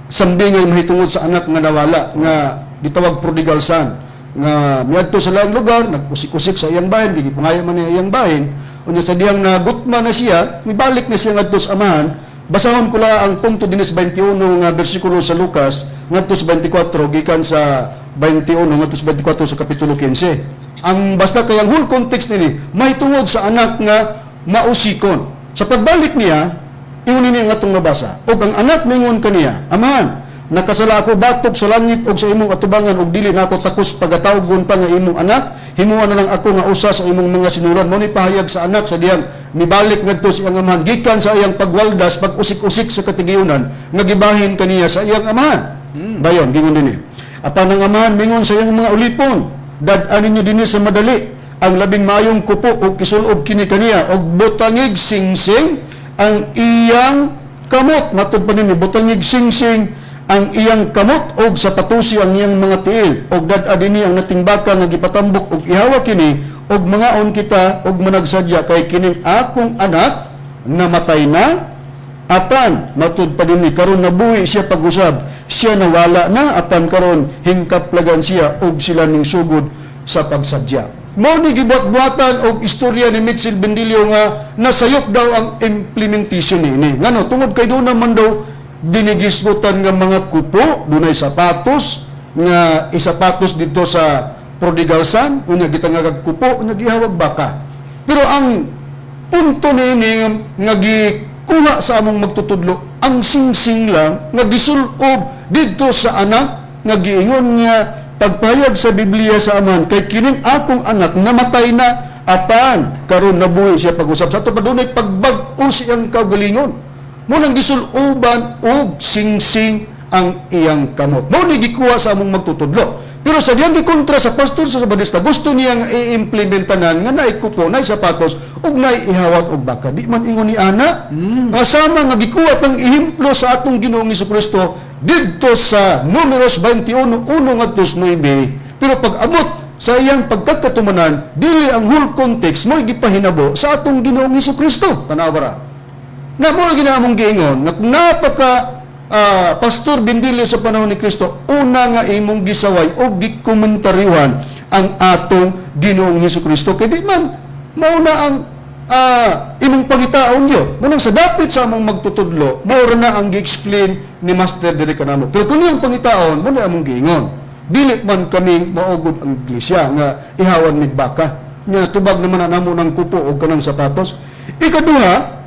sambingay mahitungod sa anak nga nawala nga gitawag prodigal son nga miadto sa laing lugar, nagkusik-kusik sa iyang bahin, gipangayo man niya iyang bahin. Unya sa diyang nagutma na siya, mibalik na siya ngadto sa amahan. Basahon ko lang ang punto dinis 21 nga bersikulo sa Lucas ngadto sa 24, gikan sa 21 ngadto sa 24 sa kapitulo 15. Ang basta kay ang whole context nini mahitungod sa anak nga mausikon. Sa pagbalik niya, ingon niya nga atong mabasa. "Og ang anak mingon kaniya, 'Amahan, nakasala ako batok sa langit og sa imong atubangan ug dili na ako takos pagatawgon pa nga imong anak. Himuha na lang ako nga usa sa imong mga sinuran.'" Mao ni pahayag sa anak sa diyang mibalik ngadto sa iyang amahan gikan sa iyang pagwaldas, pag-usik-usik sa katigayunan nga gibahin kaniya sa iyang amahan. Dayon gingon dinhi. "Apan ang amahan mingon sa iyang mga ulipon, 'Dad-a ninyo dinhi sa madali ang labing maayong kupo ug isulob kini kaniya og butangig singsing ang iyang kamot.'" Matud pa ninyo, butangig singsing ang iyang kamot og sapatusi ang iyang mga tiil, "og dad-a dinhi ang natingbaka nga gipatambok og ihawa kini og mangaon kita og managsadya, kay kining akong anak namatay na, apan matud pa dinhi karon nabuhi siya pag-usab. Siya nawala na, apan karon hingkaplagan siya, og sila ning sugod sa pagsadya." Mao ni gibuhat-buhatan og istorya ni Mitchell Bendillo nga nasayop daw ang implementation niini. Ngano? Tungod kay doon naman daw dinigisgutan nga mga kupo, dunay sapatos nga isapatos dito sa prodigal son, unya gitangag kupo, unya gihawag baka. Pero ang punto niini nga gikuha sa among magtutudlo, ang singsing lang nga gisulob didto sa anak nga giingon nga pagpahayag sa Biblia sa amahan kay kining akong anak namatay na apan karon nabuhi siya. Pag-usab sa ato pa, dunay pagbag-o siyang kaugalingon mo nang gisuloban og singsing ang iyang kamot. Mao ni gikuha sa among magtutudlo. Pero sa diyang gikontra sa pastor sa Sabadista, gusto niya nga i-implementanan nga naay kupo, naay sapatos ug naay ihawat og baka. Di man ingon ni ana. Nga sama nga gikuha tang ehemplo sa atong Ginoong Kristo didto sa Numeros 21:1 ngadto 9. Pero pag abot sa iyang pagkakatumanan, dili ang whole context mo gipahinabo sa atong Ginoong Kristo. Tanawa ra. Na mo lagi na among giingon nga kung napaka Pastor Bendilio sa panahon ni Kristo, una nga imong gisaway o gikomentaryohan ang atong Ginoong Hesus Kristo kay di man mao na ang imong pangitaon gyud. Munang sa dapit sa among magtutudlo, mao ra na ang gi-explain ni Master diri kanamo. Pero kung iyang pangitaon, mo na among giingon. Dili man kami maugod ang iglesia nga ihawan mig baka. Nga tubag naman na namo ng kupo o kanang sapatos. Ikaduha,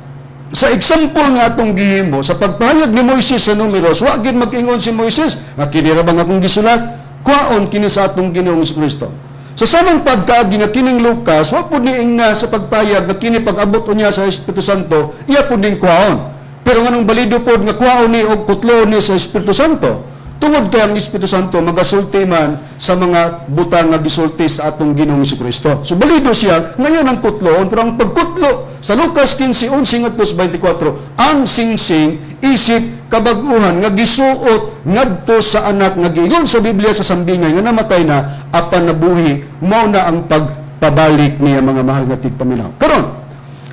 sa example nga atong gihimo sa pagpahayag ni Moises sa Numeros, wa gid mag-ingon si Moises nga kini ra bang akong gisulat, kuhaon kini sa atong Ginoong Kristo. Sa samang pagkaagi nga kining Lucas, wa pud niingna sa pagpahayag nga kini pag-abot unya sa Espiritu Santo, iya pud ning kuhaon. Pero nganong balido pod nga kuhaon ni og kutlo ni sa Espiritu Santo? Tungod kay ang Espiritu Santo magasulti man sa mga butang nga gisulti sa atong Ginoong Kristo. So balido siya ngayon ang kutloon, pero ang pagkutlo sa Lucas 15:11 ngadto 24, ang singsing isip kabag-uhan nga gisuot ngadto sa anak nga giingon sa Biblia sa sambingay nga namatay na apan nabuhi, mao na ang pagpabalik niya, mga mahal nga tigpaminaw. Karon,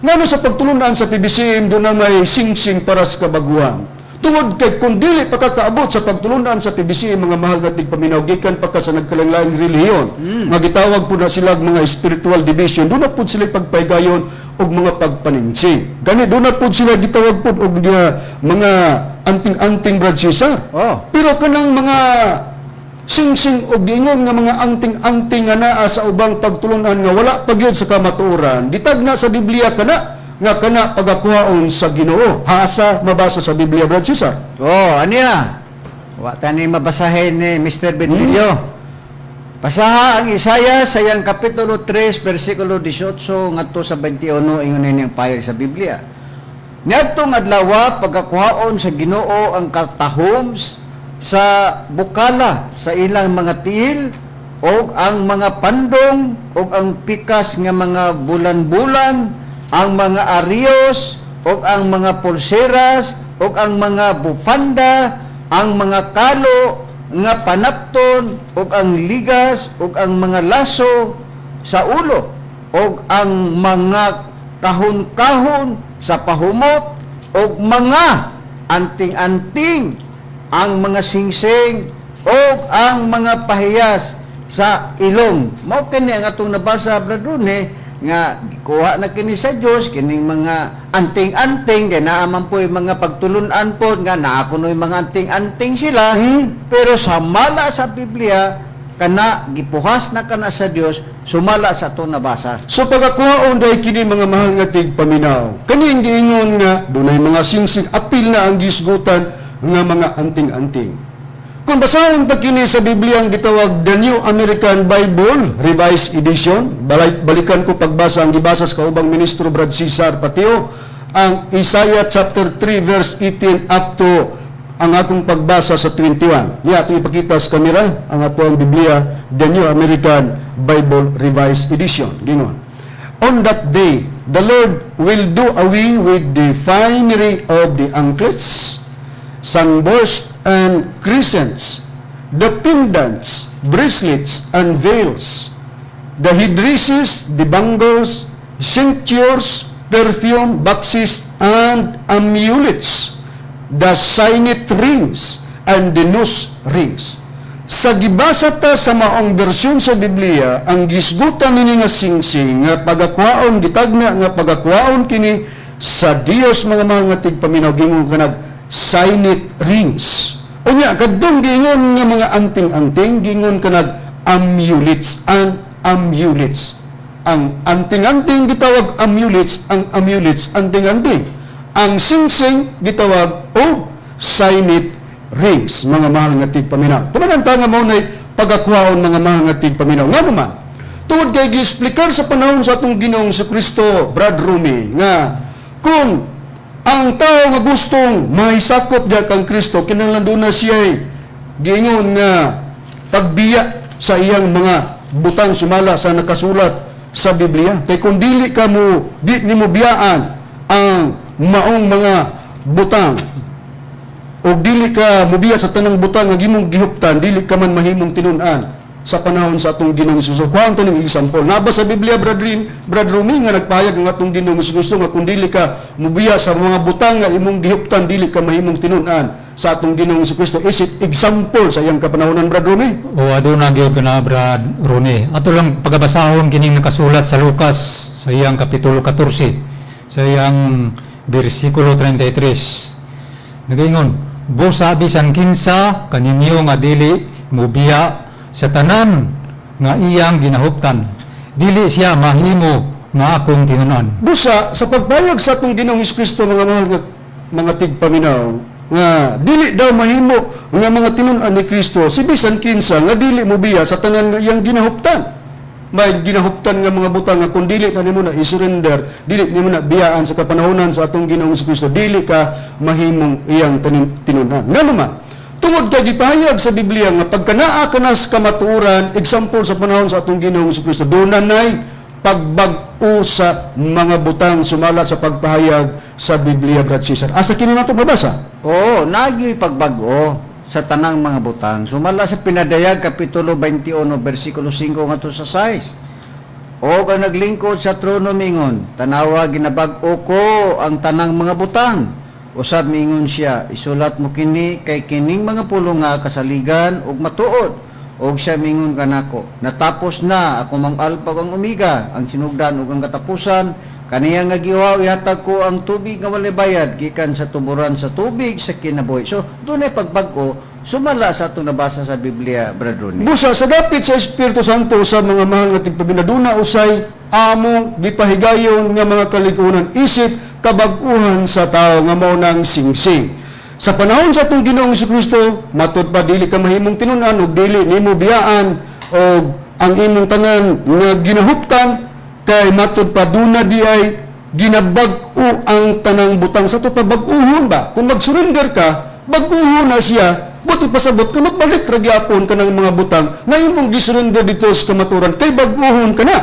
ngano sa pagtulunan sa PBCM doon na may singsing para sa kabaguhan? Tungod kay kung dili pa kakaabot sa pagtulunan sa PBCM, mga mahal nga tigpaminaw, gikan pa ka sa nagkalain-laing relihiyon, nga gitawag po na sila mga spiritual division, doon na po sila pagpaygayon og mga pagpaningsing. Gani doon na po sila gitawag po og mga anting-anting, Brad Cesar. Pero kanang mga singsing og giingon nga mga anting-anting nga naa sa ubang pagtulunan nga wala pa gyud sa kamatuoran, gitagna sa Biblia kana nga kana pagakuhaon sa Ginoo. Asa mabasa sa Biblia, Brad Cesar? Oh, ano ya? Wa tani mabasahin ni Mr. Bendillo. Basaha ang Isaiah sa iyang kapitulo 3 versikulo 18 ngadto sa 21. Ingon ini ang payag sa Biblia. Niadtong adlaw, pagakuhaon sa Ginoo ang katahom sa bukala sa ilang mga tiil og ang mga pandong og ang pikas nga mga bulan-bulan, ang mga ariyos og ang mga pulseras og ang mga bufanda, ang mga kalo nga panapton og ang ligas og ang mga laso sa ulo og ang mga kahon-kahon sa pahumot og mga anting-anting, ang mga singsing og ang mga pahiyas sa ilong. Mao kini ang atong nabasa, Brad Rune, nga kuha na kini sa Dios kining mga anting-anting kay naa man po yung mga pagtulunan po nga naa kuno'y mga anting-anting sila, pero sa mala sa Biblia kana gipuhas na kana sa Dios sumala sa atong nabasa. So pagakuhaon dahil kini, mga mahal nga tigpaminaw. Kaning giingon nga dunay mga singsing, apil na ang gisgutan nga mga anting-anting. Kung basahon ta kini sa Biblia ang gitawag The New American Bible Revised Edition, balikan ko pagbasa ang gibasa sa kaubang ministro Brad Cesar Patio, ang Isaiah chapter 3 verse 18 up to ang akong pagbasa sa 21. Ya, ato ipakita sa kamera ang ato ang Biblia, The New American Bible Revised Edition. Gingon. "On that day, the Lord will do away with the finery of the anklets, sunburst and crescents, the pendants, bracelets, and veils, the headdresses, the bangles, cinctures, perfume boxes, and amulets, the signet rings, and the nose rings." Sa gibasa ta sa maong bersyon sa Biblia, ang gisgutan nini nga singsing nga pagakuhaon, gitagna nga pagakuhaon kini sa Dios, mga mga tigpaminaw, gingon kanag signet rings. Unya kadtong giingon nga mga anting-anting, gingon kanag amulets, ang amulets. Ang anting-anting gitawag amulets, ang amulets anting-anting. Ang singsing gitawag og signet rings, mga mahal nga tigpaminaw. Tumanan ta nga mao nay pagakuhaon, mga mahal nga tigpaminaw. Ngano man? Tungod kay giexplikar sa panahon sa atong Ginoong Kristo, Brad Rumi, nga kung ang tao nga gustong mahisakop diya kang Kristo, kinahanglan duna siya giingon nga pagbiya sa iyang mga butang sumala sa nakasulat sa Biblia. Kay kung dili ka mo, di nimo biyaan ang maong mga butang o dili ka mubiya sa tanang butang nga gimong gihuptan, dili ka man mahimong tinun-an sa panahon sa atong Ginoong Hesus. Kuhaan to ning example. Naa ba sa Biblia, Brad Rin, Brad Rumi, nga nagpahayag ang atong Ginoong Hesus nga kung dili ka mubiya sa mga butang nga imong gihuptan, dili ka mahimong tinun-an sa atong Ginoong Hesus Kristo? Is it example sa iyang kapanahonan, Brad Rumi? O aduna gyud kana, Brad Rone. Ato lang pagabasahon kining nakasulat sa Lucas sa iyang kapitulo 14 sa iyang bersikulo 33. Nagaingon, "Busa bisan kinsa kaninyo nga dili mubiya sa tanan nga iyang ginahuptan, dili siya mahimo nga akong tinunan." Busa, sa pagpayag sa atong Ginoong Hesus Kristo, mga mahal nga mga tigpaminaw, nga dili daw mahimo nga mga tinun-an ni Kristo si bisan kinsa nga dili mobiya sa tanan nga iyang ginahuptan. May ginahuptan nga mga butang nga kung dili na nimo na i-surrender, dili nimo na biyaan sa kapanahonan sa atong Ginoong Hesus Kristo, dili ka mahimong iyang tinun-an. Ngano man? Tungod kay gipahayag sa Biblia nga pagka naa ka na sa kamatuoran, example sa panahon sa atong Ginoong Hesus Kristo, duna nay pagbag-o sa mga butang sumala sa pagpahayag sa Biblia, Brad Cesar. Asa kini nato mabasa? Oo, nagyoy pagbag-o sa tanang mga butang. Sumala sa Pinadayag, Kapitulo 21, versikulo 5 ngadto sa 6. "O ang naglingkod sa trono mingon, 'Tanawa, ginabag-o ko ang tanang mga butang.' Usab mingon siya, 'Isulat mo kini kay kining mga pulong nga kasaligan ug matuod.' Og siya mingon kanako, 'Natapos na. Ako mang Alpha ug ang Omega, ang sinugdan ug ang katapusan. Kaniya nga giuhaw, ihatag ko ang tubig nga walay bayad gikan sa tuburan sa tubig sa kinabuhi.'" So, dunay pagbag-o sumala sa atong nabasa sa Biblia, Brad Ronnie. Busa sa dapit sa Espiritu Santo sa mga mahal nga tigpaminaw, duna usay among gipahigayon nga mga kaligunan isip kabag-uhan sa tao nga mao nang singsing. Sa panahon sa atong Ginoong Kristo, matud pa dili ka mahimong tinun-an ug dili nimo biyaan og ang imong tanan nga ginahuptan, kay matud pa duna di ay ginabag-o ang tanang butang. Sa to pa bag-uhon ba? Kung mag-surrender ka, bag-uhon na siya. Buot pasabot ka, magbalik ra gyapon ka ng mga butang nga imong gisurrender dito sa kamaturan kay bag-uhon ka na.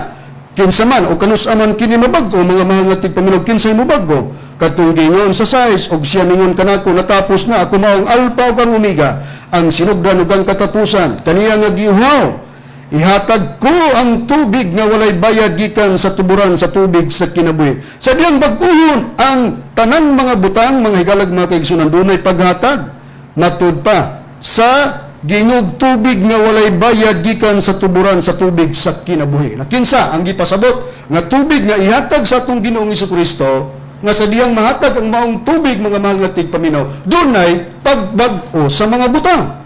Kinsa man o kanus-a man kini mabag-o, mga mahal nga tigpaminaw? Kinsay mobag-o? Katong gingon sa 6, "Og siya mingon kanako, 'Natapos na. Ako mao ang Alpha ug ang Omega, ang sinugdan ug ang katapusan. Kaniya nga giuhaw, ihatag ko ang tubig nga walay bayad gikan sa tuburan sa tubig sa kinabuhi.'" Sa diyang bag-uhon ang tanang mga butang, mga higalag mga kaigsunan, dunay paghatag matud pa sa gingog tubig nga walay bayad gikan sa tuburan sa tubig sa kinabuhi. Na kinsa ang gipasabot nga tubig nga ihatag sa atong Ginoong Kristo, nga sa diyang mahatag ang maong tubig, mga mahal nga tigpaminaw, dunay pagbag-o sa mga butang.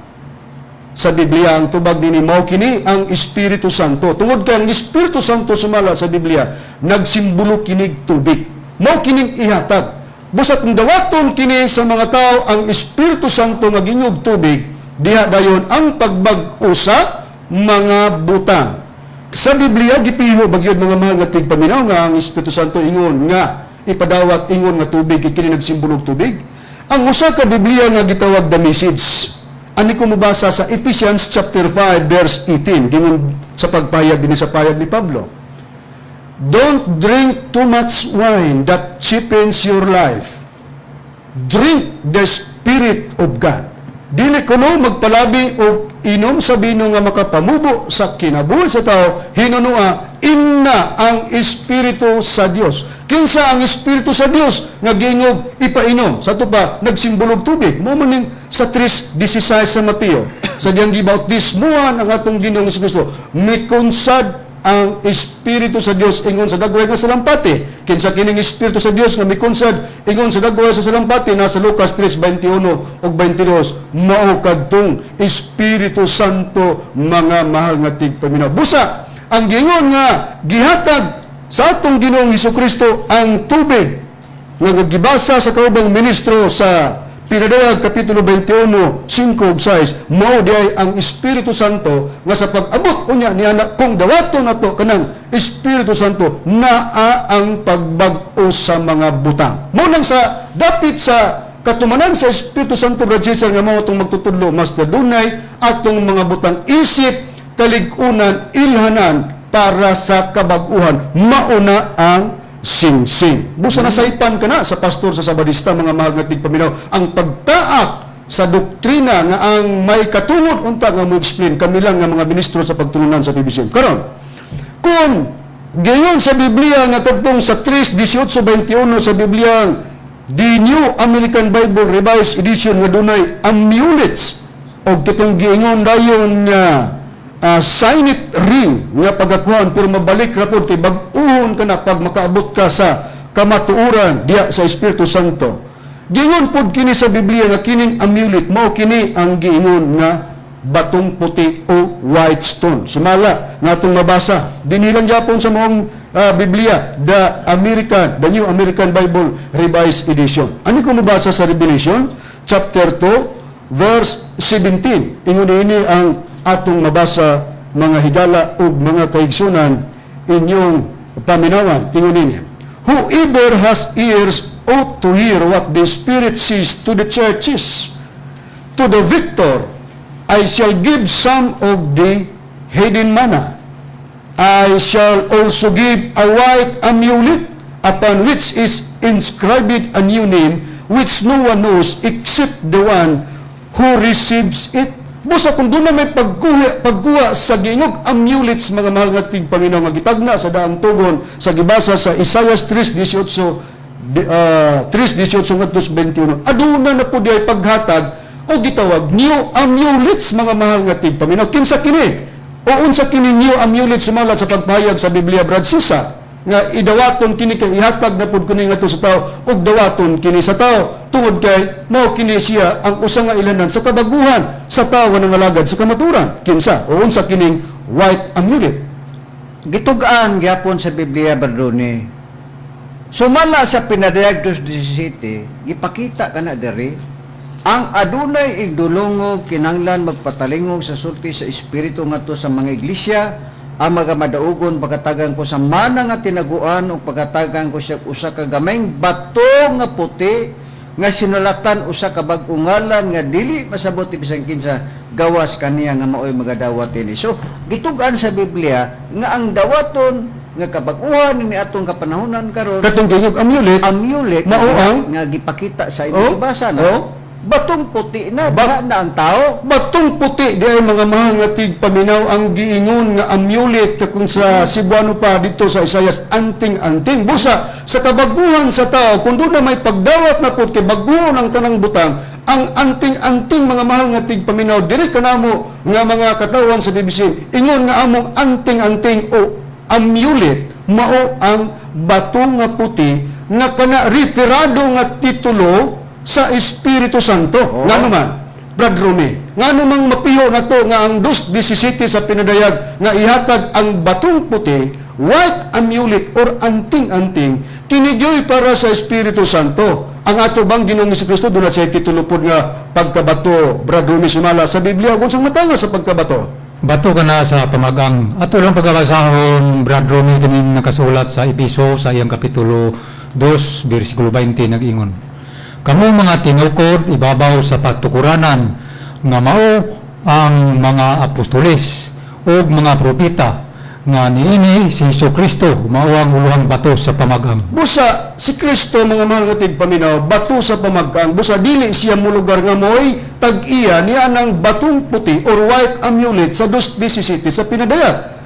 Sa Biblia, ang tubag nini mao kini ang Espiritu Santo. Tungod kay ang Espiritu Santo sumala sa Biblia, nagsimbolo kinig tubig. Mao kining ihatag. Busa kung dawaton kini sa mga tao ang Espiritu Santo nga ginyog tubig, diha dayon ang pagbag-o sa mga butang. Sa Biblia, gipiho bagyod, mga mahal nga tigpaminaw, nga ang Espiritu Santo ingon nga ipadawat ingon nga tubig, kini nagsimbolog tubig. Ang usa ka Biblia nga gitawag The Message. Ani ko mobasa sa Ephesians chapter 5 verse 18, gingon sa pagpayag dinhi sa payag ni Pablo. "Don't drink too much wine that cheapens your life. Drink the Spirit of God." Dili kuno magpalabi og inom sa bino nga makapamubo sa kinabuhi sa tao, hinunua inna ang Espiritu sa Dios. Kinsa ang Espiritu sa Dios nga gingog ipainom? Sa ato pa nagsimbolog tubig. Mao man ning sa 3:16 sa Mateo. Sa diyang gibautismuhan ang atong Ginoong Kristo, mikunsad ang Espiritu sa Dios ingon sa dagway nga salampati. Kinsa kining Espiritu sa Dios nga mikunsad ingon sa dagway sa salampati? Nasa Lucas 3:21 ug 22, mao kadtong Espiritu Santo, mga mahal nga tigpaminaw. Busa ang giingon nga gihatag sa atong Ginoong Kristo ang tubig nga gibasa sa kaubang ministro sa Pinadayag Kapitulo 21, 5 ug 6, mao diay ang Espiritu Santo nga sa pag-abot unya niya na kung dawaton nato kanang Espiritu Santo, naa ang pagbag-o sa mga butang. Mao nang sa dapit sa katumanan sa Espiritu Santo, Brad Cesar, nga mao atong magtutudlo, mas dunay atong mga butang isip kalig-unan, ilhanan para sa kabag-uhan, mauna ang singsing. Busa nasaypan ka na sa pastor sa Sabadista, mga mahal nga tigpaminaw, ang pagtaak sa doktrina nga ang may katungod unta nga mo explain kami lang nga mga ministro sa pagtulunan sa PBCM. Karon, kung gayon sa Biblia nga kadtong sa 3:18-21 sa Biblia, The New American Bible Revised Edition, nga dunay amulets o kitong giingon dayon nga signet ring nga pagakuhan, pero mabalik ra pod kay bag-uhon ka na pag makaabot ka sa kamatuoran diya sa Espiritu Santo. Giingon pod kini sa Biblia nga kining amulet mao kini ang giingon nga batong puti o white stone. Sumala nga atong mabasa dinhi lang gyapon sa maong Biblia, the New American Bible Revised Edition. Ano ko mabasa sa Revelation chapter 2 verse 17? Ingon ini ang atong mabasa, mga higala ug mga kaigsunan, inyong paminawan. Ingon ini, "Whoever has ears ought to hear what the Spirit says to the churches. To the victor, I shall give some of the hidden manna. I shall also give a white amulet upon which is inscribed a new name which no one knows except the one who receives it." Busa kung doon na may pagkuha sa giingog amulets, mga mahal nga tigpaminaw, nga gitagna sa daang tugon sa gibasa sa Isaiah 3:18, 3:18 ngadto 21, aduna na po diay paghatag o gitawag new amulets, mga mahal nga tigpaminaw. Kinsa kini o unsa kini new amulet sumala sa pagpahayag sa Biblia, Brad Cesar, nga idawaton kini kay ihatag na pud kini ngadto sa tao ug dawaton kini sa tao tungod kay mao kini siya ang usa nga ilanan sa kabaguhan sa tao nga nangalagad sa kamatuoran? Kinsa o unsa kining white amulet? Gitug-an gyapon sa Biblia, Brad Roni. Sumala sa Pinadayag 2:17, gipakita kana diri: "Ang adunay igdulongog kinanglan magpatalingog sa sulti sa Espiritu ngadto sa mga iglesia. Ang mga madaugon, pagatagan ko sa mana nga tinaguan ug pagatagan ko siya usa ka gamayng bato nga puti nga sinulatan usa ka bag-ong ngalan nga dili masabot ni bisan kinsa gawas kaniya nga maoy magadawat ini." So gitug-an sa Biblia nga ang dawaton nga kabag-uhan ni atong kapanahonan karon, Katong giingog amulet, amulet, mao ang nga gipakita sa Oh, imong gibasa na batong puti na diha na ang tao. Batong puti di ay, mga mahal nga tigpaminaw, ang giingon nga amulet ka kung sa Cebuano pa dito sa Isayas, anting-anting. Busa sa kabaguhan sa tao, kung doon na may pagdawat na po kay baguhon ang tanang butang, ang anting-anting, mga mahal nga tigpaminaw, diri kanamo nga mga katawan sa BBC, ingon nga among anting-anting o amulet mao ang batong nga puti nga kana referado nga titulo sa Espiritu Santo. Ngano man, Brad Rumi, ngano mang mapiho na to nga ang 2:17 sa Pinadayag nga ihatag ang batong puti, white amulet or anting-anting, kini gyoy para sa Espiritu Santo? Ang ato bang Ginoong Kristo doon at sa titulo pod nga pagkabato, Brad Rumi, sumala sa Biblia, kung sang matanga sa pagkabato? Bato ka na sa pamagang. Ato lang pagkabasahon, Brad Romy, kining nakasulat sa Episo sa iyang Kapitulo 2, versikulo 20, nag-ingon: "Kamo mga tinukod ibabaw sa patukuranan nga mao ang mga apostoles ug mga propeta, nga niini si Hesus Kristo mao ang uluhang bato sa pamagang." Busa si Kristo, mga mahal nga tigpaminaw, bato sa pamagkang. Busa dili siya mulugar nga mo'y tag-iya niya ng batong puti or white amulet sa 2:17 sa Pinadayag.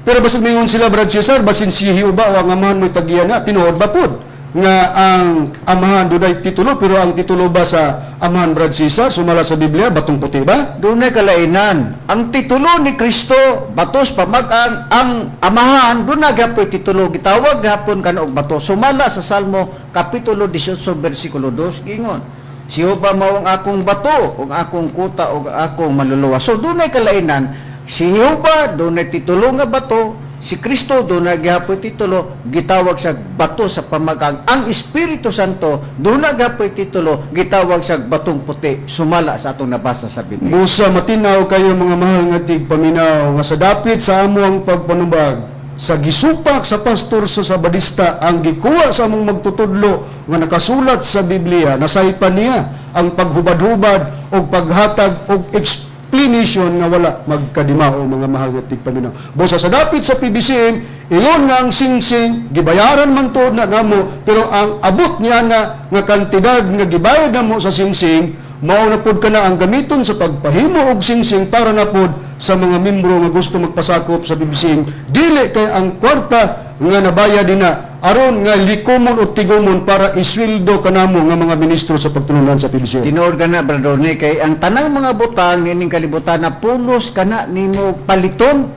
Pero basin mingon sila, Brad Cesar, basin si Jehova o ang amahan mo'y tag-iya na, tinuod ba pod nga ang amahan dunay titulo, pero ang titulo ba sa Amahan, Brad Cesar, sumala sa Biblia, batong puti ba? Dunay kalainan. Ang titulo ni Kristo, batos pamag-an, ang Amahan, dunay gapoy titulo, gitawag gapon kana og bato. Sumala sa Salmo kapitulo 18 bersikulo 2 gingon: "Si Jehova mao ang akong bato, ug akong kuta, ug akong maluluwas." So dunay kalainan. Si Jehova dunay titulo nga bato, si Kristo dunay gihapoy titulo, gitawag sa bato sa pamag-an. Ang Espiritu Santo dunay gihapoy titulo, gitawag sa batong puti, sumala sa atong nabasa sa Biblia. Busa matinaw kayo, mga mahal nga tigpaminaw, nga sa dapit sa amo ang pagpanubag sa gisupak sa pastor sa Sabadista, ang gikuha sa among magtutudlo nga nakasulat sa Biblia, nasaypan niya ang paghubad-hubad o paghatag og explanation nga wala magkadimao, mga mahal nga tigpaminaw. Busa sa dapit sa PBCM, iyon nga ang singsing gibayaran man to na namo, pero ang abot niya na nga kantidad nga gibayad namo sa singsing, mao na pud kana ang gamiton sa pagpahimo og singsing para na pud sa mga membro nga gusto magpasakop sa PBCM. Dili kay ang kwarta nga nabayad dinha aron nga likomon o tigumon para isweldo kanamo nga mga ministro sa pagtulunan sa PBCM. Tinuod kana, Brother Orne, kay ang tanang mga butang nining kalibutan na pulos kana nimo paliton.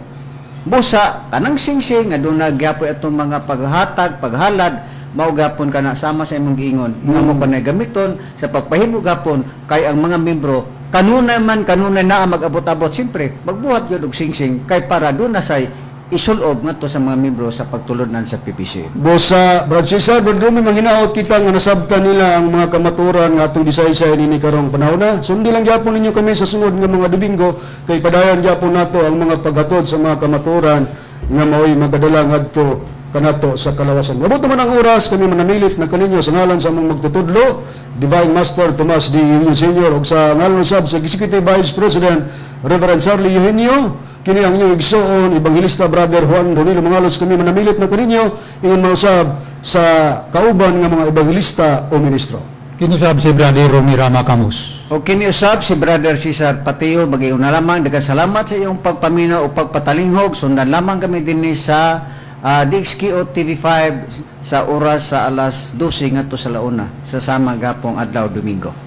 Busa kanang singsing nga dunay gyapoy atong mga paghatag, paghalad, mao gapon kana sama sa imong giingon nga mo kanay gamiton sa pagpahimo gapon, kay ang mga membro kanunay man kanunay naa mag-abot-abot, siyempre magbuhat gyud og singsing kay para duna say isulob ngadto sa mga membro sa pagtulon-an sa PBC. Busa, Brad Cesar, Brad Rumi, manghinaot kita nga nasabtan nila ang mga kamaturan nga atong gisaysay nini karong panahon na. Sundi lang gyapon ninyo kami sa sunod nga mga Domingo kay padayon gyapon nato ang mga paghatod sa mga kamaturan nga mao'y magadala ngadto kanato sa kalawasan. Mabot naman ang oras, kami manamilit na kaninyo sa ngalan sa among magtutudlo, Divine Master Tomas D. Eugenio Sr. ug sa ngalan usab sa Executive Vice President Reverend Charlie Eugenio, kini ang inyong igsoon, Evangelista Brother Juan Ronilo Mangalos, kami manamilit na kaninyo, ingon mausab sa kauban nga mga evangelista o ministro. Kinusab si Brother Romy Rama Camus. O kiniusab si Brother Cesar Pateo, magayon na lamang, daghang salamat sa iyong pagpaminaw o pagpatalinghog. Sundan lamang kami dinhi sa DXKO TV5 sa oras sa alas 12 ngadto sa launa sa sama gapong adlaw Domingo.